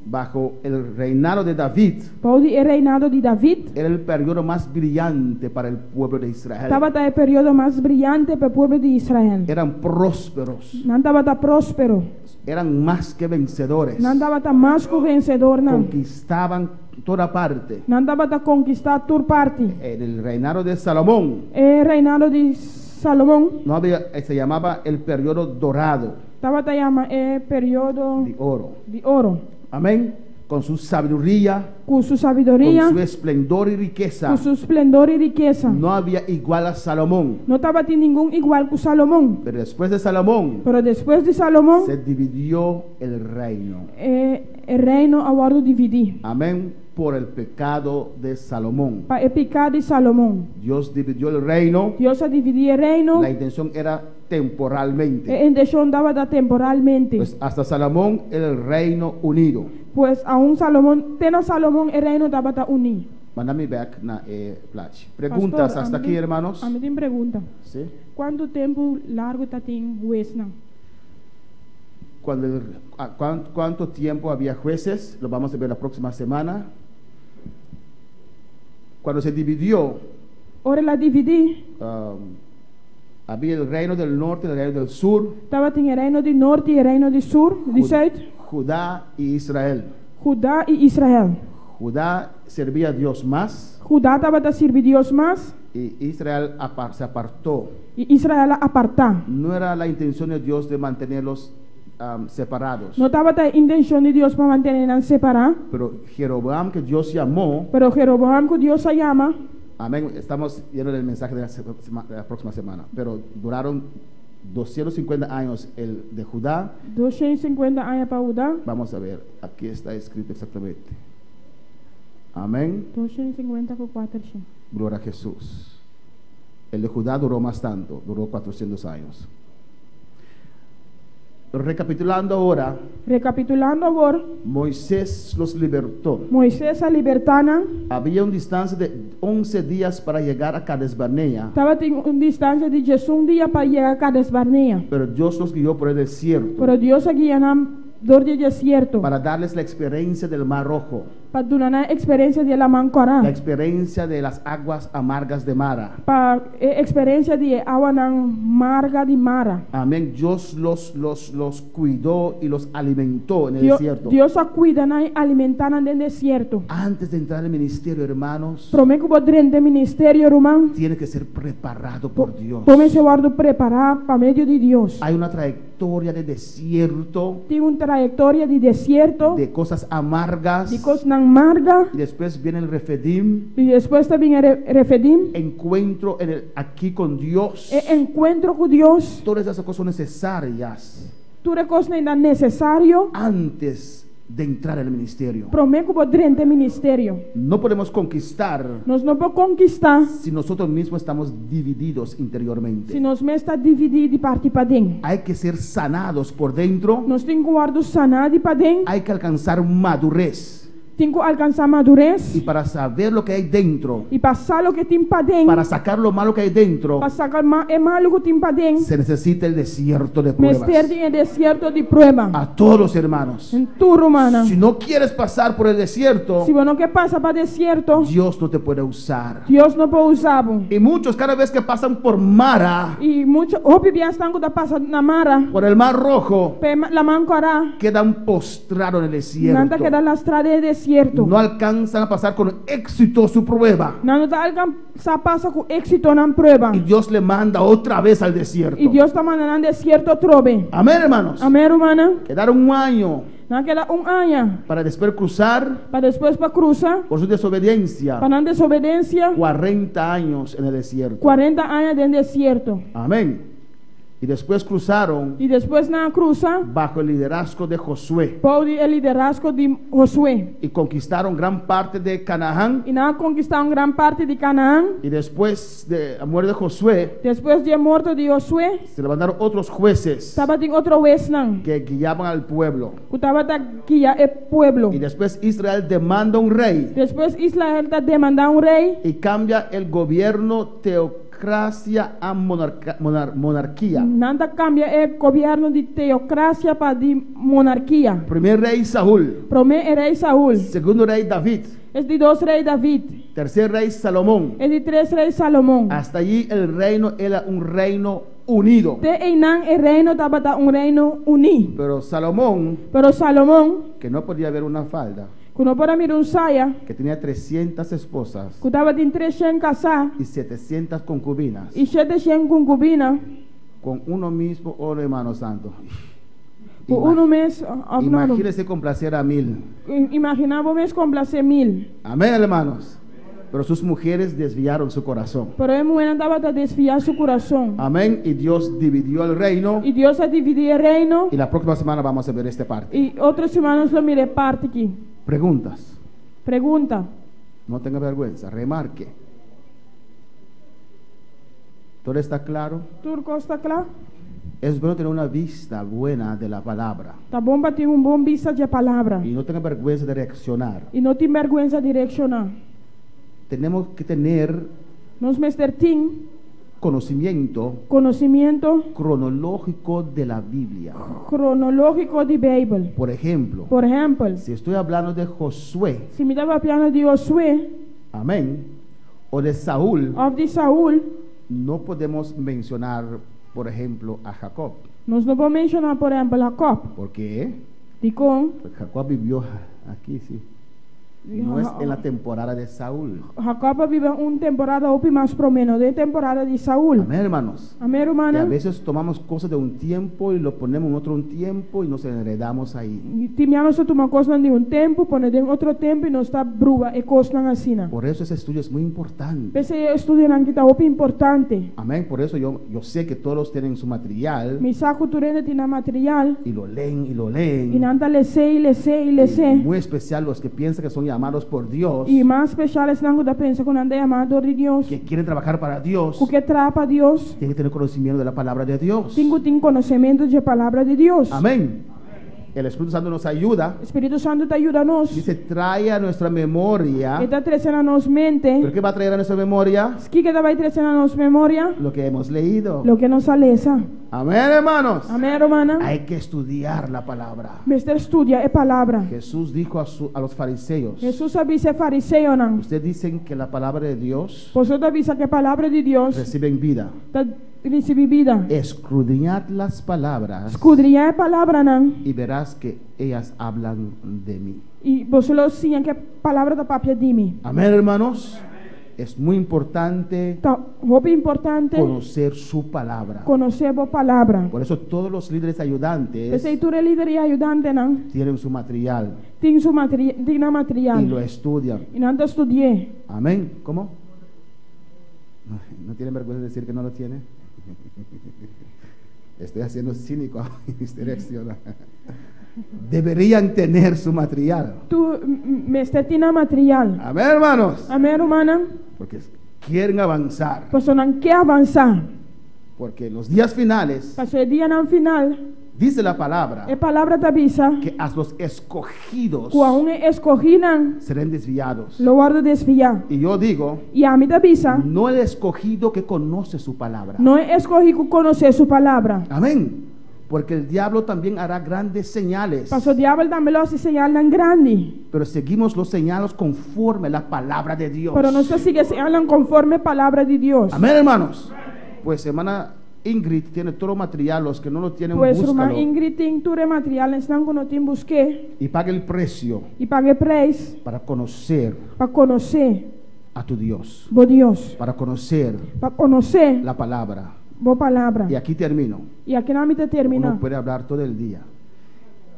[SPEAKER 1] Bajo el reinado de David.
[SPEAKER 2] Bou di e reinado di David.
[SPEAKER 1] Era el periodo más brillante para el pueblo de Israel.
[SPEAKER 2] Tabata e periodo mas briante pa e pueblo di Israel.
[SPEAKER 1] Eran prósperos.
[SPEAKER 2] Nan tabata próspero.
[SPEAKER 1] Eran más que vencedores.
[SPEAKER 2] Nan tabata mas ku vensedornan.
[SPEAKER 1] Conquistaban toda parte.
[SPEAKER 2] Nan tabata konkistá tur parti.
[SPEAKER 1] En el reinado de Salomón,
[SPEAKER 2] E reinado di Salomon
[SPEAKER 1] no había, se llamaba el periodo dorado
[SPEAKER 2] tabata yama e periodo
[SPEAKER 1] de oro.
[SPEAKER 2] di oro.
[SPEAKER 1] Amén. Con su sabiduría,
[SPEAKER 2] Ku su sabiduria,
[SPEAKER 1] con su esplendor y riqueza,
[SPEAKER 2] ku su splendor i rikesa.
[SPEAKER 1] no había igual a Salomón.
[SPEAKER 2] No tabatin ningun igual ku Salomon.
[SPEAKER 1] Pero después de Salomón,
[SPEAKER 2] Pero despues di Salomon,
[SPEAKER 1] se dividió el reino.
[SPEAKER 2] e e reino a wòrdu dividí.
[SPEAKER 1] Amén. Por el pecado de Salomón.
[SPEAKER 2] Pa e piká di Salomon.
[SPEAKER 1] Dios dividió el reino.
[SPEAKER 2] Dios a dividí e reino.
[SPEAKER 1] La intención era temporalmente.
[SPEAKER 2] E intenshon tabata temporalmente.
[SPEAKER 1] Pues hasta Salomón era el reino unido.
[SPEAKER 2] Pues aun Salomon, te na Salomon e reino tabata uní.
[SPEAKER 1] Mándame back na e plachi. Preguntas
[SPEAKER 2] Pastor,
[SPEAKER 1] hasta
[SPEAKER 2] ami
[SPEAKER 1] aquí,
[SPEAKER 2] tin-
[SPEAKER 1] hermanos.
[SPEAKER 2] Ami tin pregunta.
[SPEAKER 1] Sí.
[SPEAKER 2] Kuantu tempu largu tatin huesnan?
[SPEAKER 1] Cuando el- a- ¿Cuánto tiempo había jueces? Lo vamos a ver la próxima semana. Cuando se dividió,
[SPEAKER 2] Ora el a dividí,
[SPEAKER 1] había el reino del norte y el reino del sur,
[SPEAKER 2] tabatin e reino di nort i e reino di sur, di sùit,
[SPEAKER 1] Judá y Israel.
[SPEAKER 2] Huda i Israel.
[SPEAKER 1] Judá servía a Dios más
[SPEAKER 2] Huda tabata sirbi Dios mas
[SPEAKER 1] y Israel se apartó.
[SPEAKER 2] i Israel a apartá.
[SPEAKER 1] No era la intención de Dios de mantenerlos separados.
[SPEAKER 2] No tabata e intenshon di Dios pa mantené nan separá,
[SPEAKER 1] Pero Jeroboam, que Dios llamó,
[SPEAKER 2] pero Jeroboam ku Dios a yama,
[SPEAKER 1] amén, estamos yendo del mensaje de la próxima semana, pero duraron 250 años el de Judá.
[SPEAKER 2] 250 aña pa Huda,
[SPEAKER 1] Vamos a ver, aquí está escrito exactamente. Amén.
[SPEAKER 2] 250 ku 400.
[SPEAKER 1] Gloria a Jesús. El de Judá duró más tanto, duró 400 años. Recapitulando ahora,
[SPEAKER 2] Rekapitulando awor,
[SPEAKER 1] Moisés los libertó.
[SPEAKER 2] Moises a libertá nan.
[SPEAKER 1] Había una distancia de 11 días para llegar a Cades Barnea,
[SPEAKER 2] Tabatin un distansia di 11 dia pa yega Cades Barnea.
[SPEAKER 1] pero Dios los guió por el desierto
[SPEAKER 2] Pero Dios a guia nan dor di desierto
[SPEAKER 1] para darles la experiencia del Mar Rojo,
[SPEAKER 2] pa duna nan eksperensia di laman kòrá,
[SPEAKER 1] la experiencia de las aguas amargas de Mara.
[SPEAKER 2] Pa e eksperensia di awanan marga di Mara.
[SPEAKER 1] Amén. Dios los cuidó y los alimentó en el
[SPEAKER 2] Dios,
[SPEAKER 1] desierto.
[SPEAKER 2] Dios a kuida nan i alimentá nan den desierto.
[SPEAKER 1] Antes de entrar al ministerio, hermanos,
[SPEAKER 2] Promé ku bo drenta ministerio, ruman,
[SPEAKER 1] tiene que ser preparado por Dios.
[SPEAKER 2] Bo mester wòrdu prepará pa medio di Dios.
[SPEAKER 1] Hay una trayectoria de desierto,
[SPEAKER 2] Tin un trayektoria di desierto,
[SPEAKER 1] de cosas amargas.
[SPEAKER 2] di kosnan marga,
[SPEAKER 1] Y después viene el Refidim,
[SPEAKER 2] i despues ta bin e Refidim,
[SPEAKER 1] encuentro aquí con Dios.
[SPEAKER 2] e enkuentro ku Dios.
[SPEAKER 1] Todas esas cosas son necesarias
[SPEAKER 2] Tur e kosnan ta nesesario
[SPEAKER 1] antes de entrar al ministerio.
[SPEAKER 2] promé ku bo drenta ministerio.
[SPEAKER 1] No podemos conquistar
[SPEAKER 2] Nos no por konkistá
[SPEAKER 1] si nosotros mismos estamos divididos interiormente.
[SPEAKER 2] si nos mes ta dividí di parti paden.
[SPEAKER 1] Hay que ser sanados por dentro.
[SPEAKER 2] Nos tin ku wòrdu saná di paden,
[SPEAKER 1] Hay que alcanzar madurez.
[SPEAKER 2] tin ku alkansá madures
[SPEAKER 1] Y para saber lo que hay dentro,
[SPEAKER 2] i pa sa loke tin paden,
[SPEAKER 1] para sacar lo malo que hay dentro,
[SPEAKER 2] pa saka e malu ku tin paden,
[SPEAKER 1] se necesita el desierto de pruebas.
[SPEAKER 2] mester di e desierto di prueba.
[SPEAKER 1] A todos los hermanos.
[SPEAKER 2] Na tur rumannan.
[SPEAKER 1] Si no quieres pasar por el desierto,
[SPEAKER 2] Si bo no ke pasa pa desierto,
[SPEAKER 1] Dios no te puede usar.
[SPEAKER 2] Dios no por usa bo.
[SPEAKER 1] Y muchos cada vez que pasan por Mara,
[SPEAKER 2] I muchu hopi bia esnan ku ta pasa na Mara,
[SPEAKER 1] por el Mar Rojo,
[SPEAKER 2] pa laman kòrá,
[SPEAKER 1] quedan postrados en el
[SPEAKER 2] nan ta
[SPEAKER 1] desierto.
[SPEAKER 2] keda lastrá den desierto.
[SPEAKER 1] No alcanzan a pasar con éxito su prueba.
[SPEAKER 2] Nan no ta alkansá pasa ku éksito nan prueba.
[SPEAKER 1] Y Dios le manda otra vez al desierto.
[SPEAKER 2] I Dios ta manda nan desierto atrobe.
[SPEAKER 1] Amén, hermanos.
[SPEAKER 2] Amèn, rumannan.
[SPEAKER 1] Quedaron un año
[SPEAKER 2] Nan a keda un aña
[SPEAKER 1] para después cruzar
[SPEAKER 2] pa despues pa krusa
[SPEAKER 1] por su desobediencia
[SPEAKER 2] pa nan desobedensia
[SPEAKER 1] 40 años en el desierto.
[SPEAKER 2] 40 aña den desierto.
[SPEAKER 1] Amén. Y después cruzaron
[SPEAKER 2] I despues nan a krusa
[SPEAKER 1] bajo el liderazgo de Josué
[SPEAKER 2] bou di e liderazgo di Josué.
[SPEAKER 1] y conquistaron gran parte de Canaán.
[SPEAKER 2] I nan a konkistá un gran parti di Canaán.
[SPEAKER 1] Y después de la muerte de Josué,
[SPEAKER 2] Despues di morto di Josué,
[SPEAKER 1] se levantaron otros jueces
[SPEAKER 2] tabatin otro huesnan
[SPEAKER 1] que guiaban al pueblo.
[SPEAKER 2] ku tabata guia e pueblo.
[SPEAKER 1] Y después Israel demanda un rey
[SPEAKER 2] Despues Israel ta demandá un rei
[SPEAKER 1] y cambia el gobierno teocracia a monarquía.
[SPEAKER 2] Nan ta kambia e gobièrnu di teokrasia pa di monarkia.
[SPEAKER 1] Primer rey Saúl,
[SPEAKER 2] Promé rei Saul,
[SPEAKER 1] segundo rey David,
[SPEAKER 2] e di dos rei David,
[SPEAKER 1] tercer rey Salomón.
[SPEAKER 2] e di tres rei Salomon.
[SPEAKER 1] Hasta allí el reino era un reino unido.
[SPEAKER 2] Te einan e reino tabata un reino uní.
[SPEAKER 1] Pero Salomón,
[SPEAKER 2] Pero Salomon,
[SPEAKER 1] que no podía ver una falda,
[SPEAKER 2] Ku no por a mira un saya
[SPEAKER 1] que tenía 300 esposas
[SPEAKER 2] ku tabatin 300 kasá
[SPEAKER 1] y 700 concubinas,
[SPEAKER 2] i 700 konkubina,
[SPEAKER 1] con uno mismo oro, hermano santo.
[SPEAKER 2] Ku unu mes òf no.
[SPEAKER 1] Imagínese complacer a 1000.
[SPEAKER 2] Imaginá bo mes komplasé 1000.
[SPEAKER 1] Amén, hermanos. Pero sus mujeres desviaron su corazón.
[SPEAKER 2] Pero e muhénan tabata desviá su kurason.
[SPEAKER 1] Amén. Y Dios dividió el reino.
[SPEAKER 2] I Dios a dividí e reino.
[SPEAKER 1] Y la próxima semana vamos a ver esta parte.
[SPEAKER 2] I otro siman nos lo mira e parti akí.
[SPEAKER 1] Preguntas.
[SPEAKER 2] Pregunta.
[SPEAKER 1] No tenga vergüenza, remarque. ¿Todo está claro?
[SPEAKER 2] Tur kos ta kla?
[SPEAKER 1] Es bueno tener una vista buena de la palabra.
[SPEAKER 2] Ta bon pa tin un bon bista dje palabra.
[SPEAKER 1] Y no tenga vergüenza de reaccionar.
[SPEAKER 2] I no tin bèrgwensa di reakshoná.
[SPEAKER 1] Tenemos que tener
[SPEAKER 2] Nos mester tin
[SPEAKER 1] conocimiento
[SPEAKER 2] konosimiento
[SPEAKER 1] cronológico de la Biblia.
[SPEAKER 2] kronológiko di Beibel.
[SPEAKER 1] Por ejemplo,
[SPEAKER 2] Por ehèmpel,
[SPEAKER 1] si estoy hablando de Josué,
[SPEAKER 2] si mi ta papiando di Josué
[SPEAKER 1] amén, o de Saúl,
[SPEAKER 2] òf di Saul,
[SPEAKER 1] no podemos mencionar, por ejemplo, a Jacob.
[SPEAKER 2] nos no por menshoná, por ehèmpel, Jakòb.
[SPEAKER 1] ¿Por qué?
[SPEAKER 2] Dikon?
[SPEAKER 1] Porque Jacob vivió aquí, sí. No es en la temporada de Saúl.
[SPEAKER 2] Jakòb a biba un temporada hopi mas promé, no den temporada di Saul.
[SPEAKER 1] Amén, hermanos.
[SPEAKER 2] Amén,
[SPEAKER 1] Que a
[SPEAKER 2] rumannan.
[SPEAKER 1] veces tomamos cosas de un tiempo y lo ponemos en otro un tiempo y nos enredamos ahí.
[SPEAKER 2] Tin bia nos ta tuma kosnan di un tempu, pone den otro tempu i nos ta bruba e kosnan asina.
[SPEAKER 1] Por eso ese estudio es muy importante.
[SPEAKER 2] P'esei e estudionan aki ta hopi importante.
[SPEAKER 1] Amén. Por eso yo sé que todos tienen su material
[SPEAKER 2] Mi sa ku tur hende tin nan material
[SPEAKER 1] y lo leen y lo
[SPEAKER 2] i
[SPEAKER 1] leen.
[SPEAKER 2] nan ta les'é i les'é i
[SPEAKER 1] Y
[SPEAKER 2] les'é.
[SPEAKER 1] muy especial los que piensan que son llamados por Dios,
[SPEAKER 2] I mas speshal esnan ku ta pensa ku nan ta yamá dor di Dios,
[SPEAKER 1] que quieren trabajar para Dios,
[SPEAKER 2] ku ke traha pa Dios,
[SPEAKER 1] tienen que tener conocimiento de la palabra de Dios.
[SPEAKER 2] tin ku tin konosementu dje Palabra di Dios.
[SPEAKER 1] Amén. El Espíritu Santo nos ayuda.
[SPEAKER 2] Spiritu Santu ta yuda nos.
[SPEAKER 1] Dice, trae a nuestra memoria.
[SPEAKER 2] E ta trese na nos mente.
[SPEAKER 1] ¿Pero qué va a traer a nuestra memoria?
[SPEAKER 2] Kiko e ta bai trese na nos memoria?
[SPEAKER 1] Lo que hemos leído.
[SPEAKER 2] Loke nos a lesa.
[SPEAKER 1] Amén, hermanos.
[SPEAKER 2] Amén, rumannan.
[SPEAKER 1] Hay que estudiar la palabra.
[SPEAKER 2] Mester studia e palabra.
[SPEAKER 1] Jesús dijo a los fariseos,
[SPEAKER 2] Hesus a bisa e fariseonan.
[SPEAKER 1] Ustedes dicen que la palabra de Dios
[SPEAKER 2] Boso ta bisa ku e palabra di Dios
[SPEAKER 1] reciben vida.
[SPEAKER 2] ta risibí bida.
[SPEAKER 1] Escudriñad las palabras
[SPEAKER 2] Skudriñá e palabranan
[SPEAKER 1] y verás que ellas hablan de mí.
[SPEAKER 2] i boso lo siña ku e palabra ta papia di mi.
[SPEAKER 1] Amén, hermanos. Es muy importante
[SPEAKER 2] Ta hopi importante
[SPEAKER 1] conocer su palabra.
[SPEAKER 2] konosé bo palabra.
[SPEAKER 1] Por eso todos los líderes ayudantes
[SPEAKER 2] P'esei tur e lider i ayudantenan
[SPEAKER 1] tienen su material
[SPEAKER 2] tin su materia, tin nan material
[SPEAKER 1] y lo estudian.
[SPEAKER 2] i nan ta studi'é.
[SPEAKER 1] Amén. ¿Cómo? ¿No tienen vergüenza de decir que no lo tiene? Estoy haciendo cínico y usted reacciona. Deberían tener su material.
[SPEAKER 2] Tur mester tin nan material.
[SPEAKER 1] Amén, hermanos.
[SPEAKER 2] Amén, rumannan.
[SPEAKER 1] Porque quieren avanzar.
[SPEAKER 2] Pasobra nan ke avansá.
[SPEAKER 1] Porque en los días finales,
[SPEAKER 2] Pasobra e dianan final,
[SPEAKER 1] dice la palabra,
[SPEAKER 2] e palabra ta bisa
[SPEAKER 1] que a los escogidos
[SPEAKER 2] ku aun e eskohínan
[SPEAKER 1] serán desviados.
[SPEAKER 2] lo wòrdu desviá.
[SPEAKER 1] Y yo digo,
[SPEAKER 2] I ami ta bisa,
[SPEAKER 1] no el escogido que conoce su palabra.
[SPEAKER 2] no e eskohí ku konosé su palabra.
[SPEAKER 1] Amén. Porque el diablo también hará grandes señales.
[SPEAKER 2] Paso diabel tambe lo hasi señalnan grandi.
[SPEAKER 1] Pero seguimos los señales conforme a la palabra de Dios.
[SPEAKER 2] Pero nos ta sigui e señalnan konforme palabra di Dios.
[SPEAKER 1] Amén, hermanos. Pues hermana Ingrid tiene todo material, los que no lo tienen,
[SPEAKER 2] Pues ruman
[SPEAKER 1] búscalo.
[SPEAKER 2] Ingrid tin tur e material, esnan ku no tin busk'é.
[SPEAKER 1] Y pague el precio
[SPEAKER 2] I paga e preis
[SPEAKER 1] para conocer
[SPEAKER 2] pa konosé
[SPEAKER 1] a tu Dios.
[SPEAKER 2] bo Dios.
[SPEAKER 1] Para conocer
[SPEAKER 2] Pa konosé
[SPEAKER 1] la palabra.
[SPEAKER 2] bo palabra.
[SPEAKER 1] Y aquí termino.
[SPEAKER 2] I akinan mi ta terminá.
[SPEAKER 1] Uno puede hablar todo el día.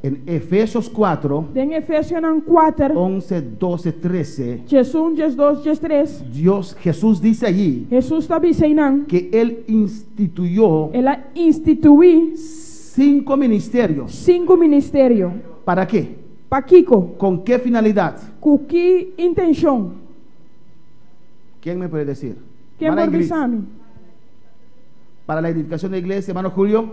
[SPEAKER 1] En Efesios 4,
[SPEAKER 2] Den Efesionan 4,
[SPEAKER 1] 11, 12, 13,
[SPEAKER 2] 11, 12, 13,
[SPEAKER 1] Dios, Jesús dice allí
[SPEAKER 2] Hesus ta bisa einan
[SPEAKER 1] que Él instituyó
[SPEAKER 2] El a instituí
[SPEAKER 1] cinco ministerios.
[SPEAKER 2] sinku ministerio.
[SPEAKER 1] ¿Para qué?
[SPEAKER 2] Pakiko?
[SPEAKER 1] ¿Con qué finalidad?
[SPEAKER 2] Ku ki intenshon?
[SPEAKER 1] ¿Quién me puede decir?
[SPEAKER 2] Ken
[SPEAKER 1] Hermana
[SPEAKER 2] por
[SPEAKER 1] Ingrid.
[SPEAKER 2] bisa mi?
[SPEAKER 1] Para la edificación de la iglesia, hermano Julio.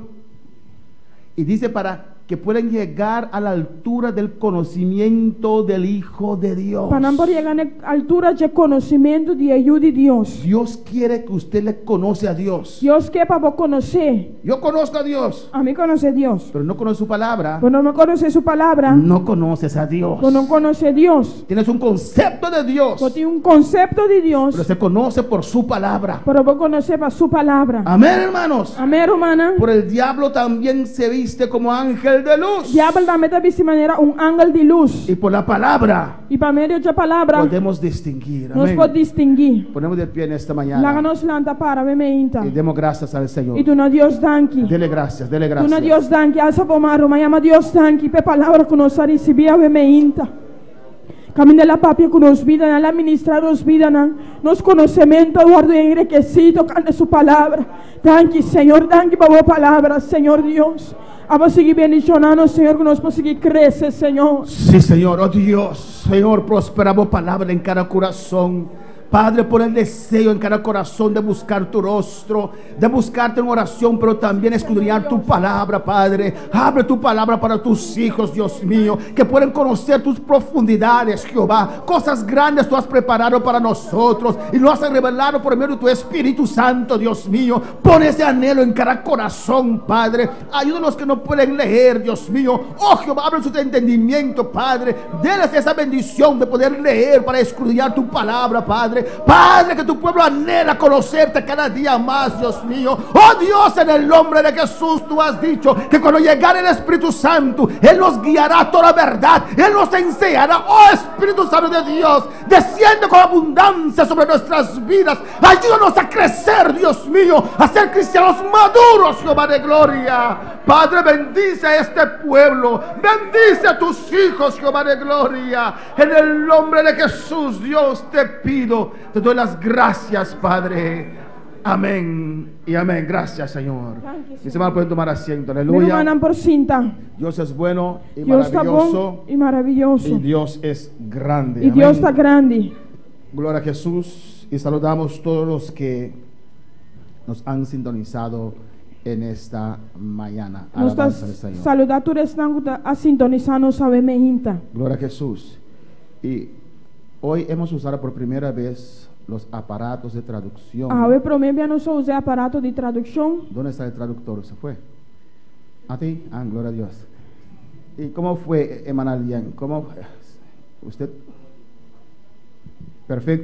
[SPEAKER 1] Y dice para que puedan llegar a la altura del conocimiento del Hijo de Dios.
[SPEAKER 2] Pa nan por yega na e altura dje konosementu di e Yu di Dios.
[SPEAKER 1] Dios quiere que usted le conoce a Dios.
[SPEAKER 2] Dios ke pa bo konos'é.
[SPEAKER 1] Yo conozco a Dios,
[SPEAKER 2] Ami konosé Dios.
[SPEAKER 1] pero no conozco su palabra.
[SPEAKER 2] Bo no konosé su palabra.
[SPEAKER 1] No conoces a Dios.
[SPEAKER 2] Bo no konosé Dios.
[SPEAKER 1] Tienes un concepto de Dios,
[SPEAKER 2] Bo tin un konsepto di Dios.
[SPEAKER 1] pero se conoce por su palabra.
[SPEAKER 2] Pero bo konos'é pa su palabra.
[SPEAKER 1] Amén, hermanos.
[SPEAKER 2] Amèn, rumannan.
[SPEAKER 1] Por el diablo también se viste como ángel ángel de luz.
[SPEAKER 2] Diabel tambe ta bisti manera un angel di lus.
[SPEAKER 1] Y por la palabra
[SPEAKER 2] I pa medio di palabra
[SPEAKER 1] podemos distinguir.
[SPEAKER 2] nos
[SPEAKER 1] Amén.
[SPEAKER 2] por distinguí.
[SPEAKER 1] Ponemos de pie en esta
[SPEAKER 2] Laga
[SPEAKER 1] mañana
[SPEAKER 2] nos lanta para awe mainta.
[SPEAKER 1] y demos gracias al Señor.
[SPEAKER 2] I duna Dios danki.
[SPEAKER 1] Dele gracias, dele
[SPEAKER 2] Duna
[SPEAKER 1] gracias.
[SPEAKER 2] Dios danki. Alsa bo man, ruman. Yama Dios danki p'e palabra ku nos a risibí awe mainta. Kaminda el a papia ku nos bidanan, el a ministrá nos bidanan. Nos konosementu a wòrdu enrikesí tokante su palabra. Danki, Señor. Danki pa bo palabra, Señor Dios. Abo sigui bendishoná nos, Señor, ku nos por sigui krese, Señor.
[SPEAKER 1] Sí, Señor. Oh Dios, Señor, prospera bo palabra den kada kurason. Padre, pon el deseo en cada corazón de buscar tu rostro, de buscarte en oración, pero también escudriñar tu palabra, Padre. Abre tu palabra para tus hijos, Dios mío, que pueden conocer tus profundidades, Jehová. Cosas grandes tú has preparado para nosotros y lo has revelado por medio de tu Espíritu Santo, Dios mío. Pon ese anhelo en cada corazón, Padre. Ayuda a los que no pueden leer, Dios mío. Oh Jehová, abre su entendimiento, Padre. Déles esa bendición de poder leer para escudriñar tu palabra, Padre. Padre, que tu pueblo anhela conocerte cada día más, Dios mío. Oh Dios, en el nombre de Jesús, tú has dicho que cuando llegara el Espíritu Santo, Él nos guiará a toda verdad. Él nos enseñará. Oh Espíritu Santo de Dios, desciende con abundancia sobre nuestras vidas. Ayúdanos a crecer, Dios mío, a ser cristianos maduros, Jehová de gloria. Padre, bendice a este pueblo. Bendice a tus hijos, Jehová de gloria. En el nombre de Jesús, Dios, te pido, te doy las gracias, Padre. Amén y amén. Gracias, Señor. Mis hermanos pueden tomar asiento.
[SPEAKER 2] Mi
[SPEAKER 1] Aleluya.
[SPEAKER 2] rumannan por sinta.
[SPEAKER 1] Dios es bueno y
[SPEAKER 2] Dios ta bon
[SPEAKER 1] maravilloso.
[SPEAKER 2] i maravioso.
[SPEAKER 1] Y Dios es grande.
[SPEAKER 2] I Dios
[SPEAKER 1] Amén.
[SPEAKER 2] ta grandi.
[SPEAKER 1] Gloria a Jesús y saludamos todos los que nos han sintonizado en esta mañana.
[SPEAKER 2] Nos ta
[SPEAKER 1] Alabanza al Señor.
[SPEAKER 2] saludá tur esnan ku ta a sintonisá nos awe mainta.
[SPEAKER 1] Gloria a Jesús. Y hoy hemos usado por primera vez los aparatos de traducción.
[SPEAKER 2] Awe promé bia nos a usa aparato di tradukshon.
[SPEAKER 1] ¿Dónde está el traductor? ¿Se fue? ¿A ti? Ah, gloria a Dios. ¿Y cómo fue, Emanuel? ¿Cómo fue? ¿Usted? Perfecto.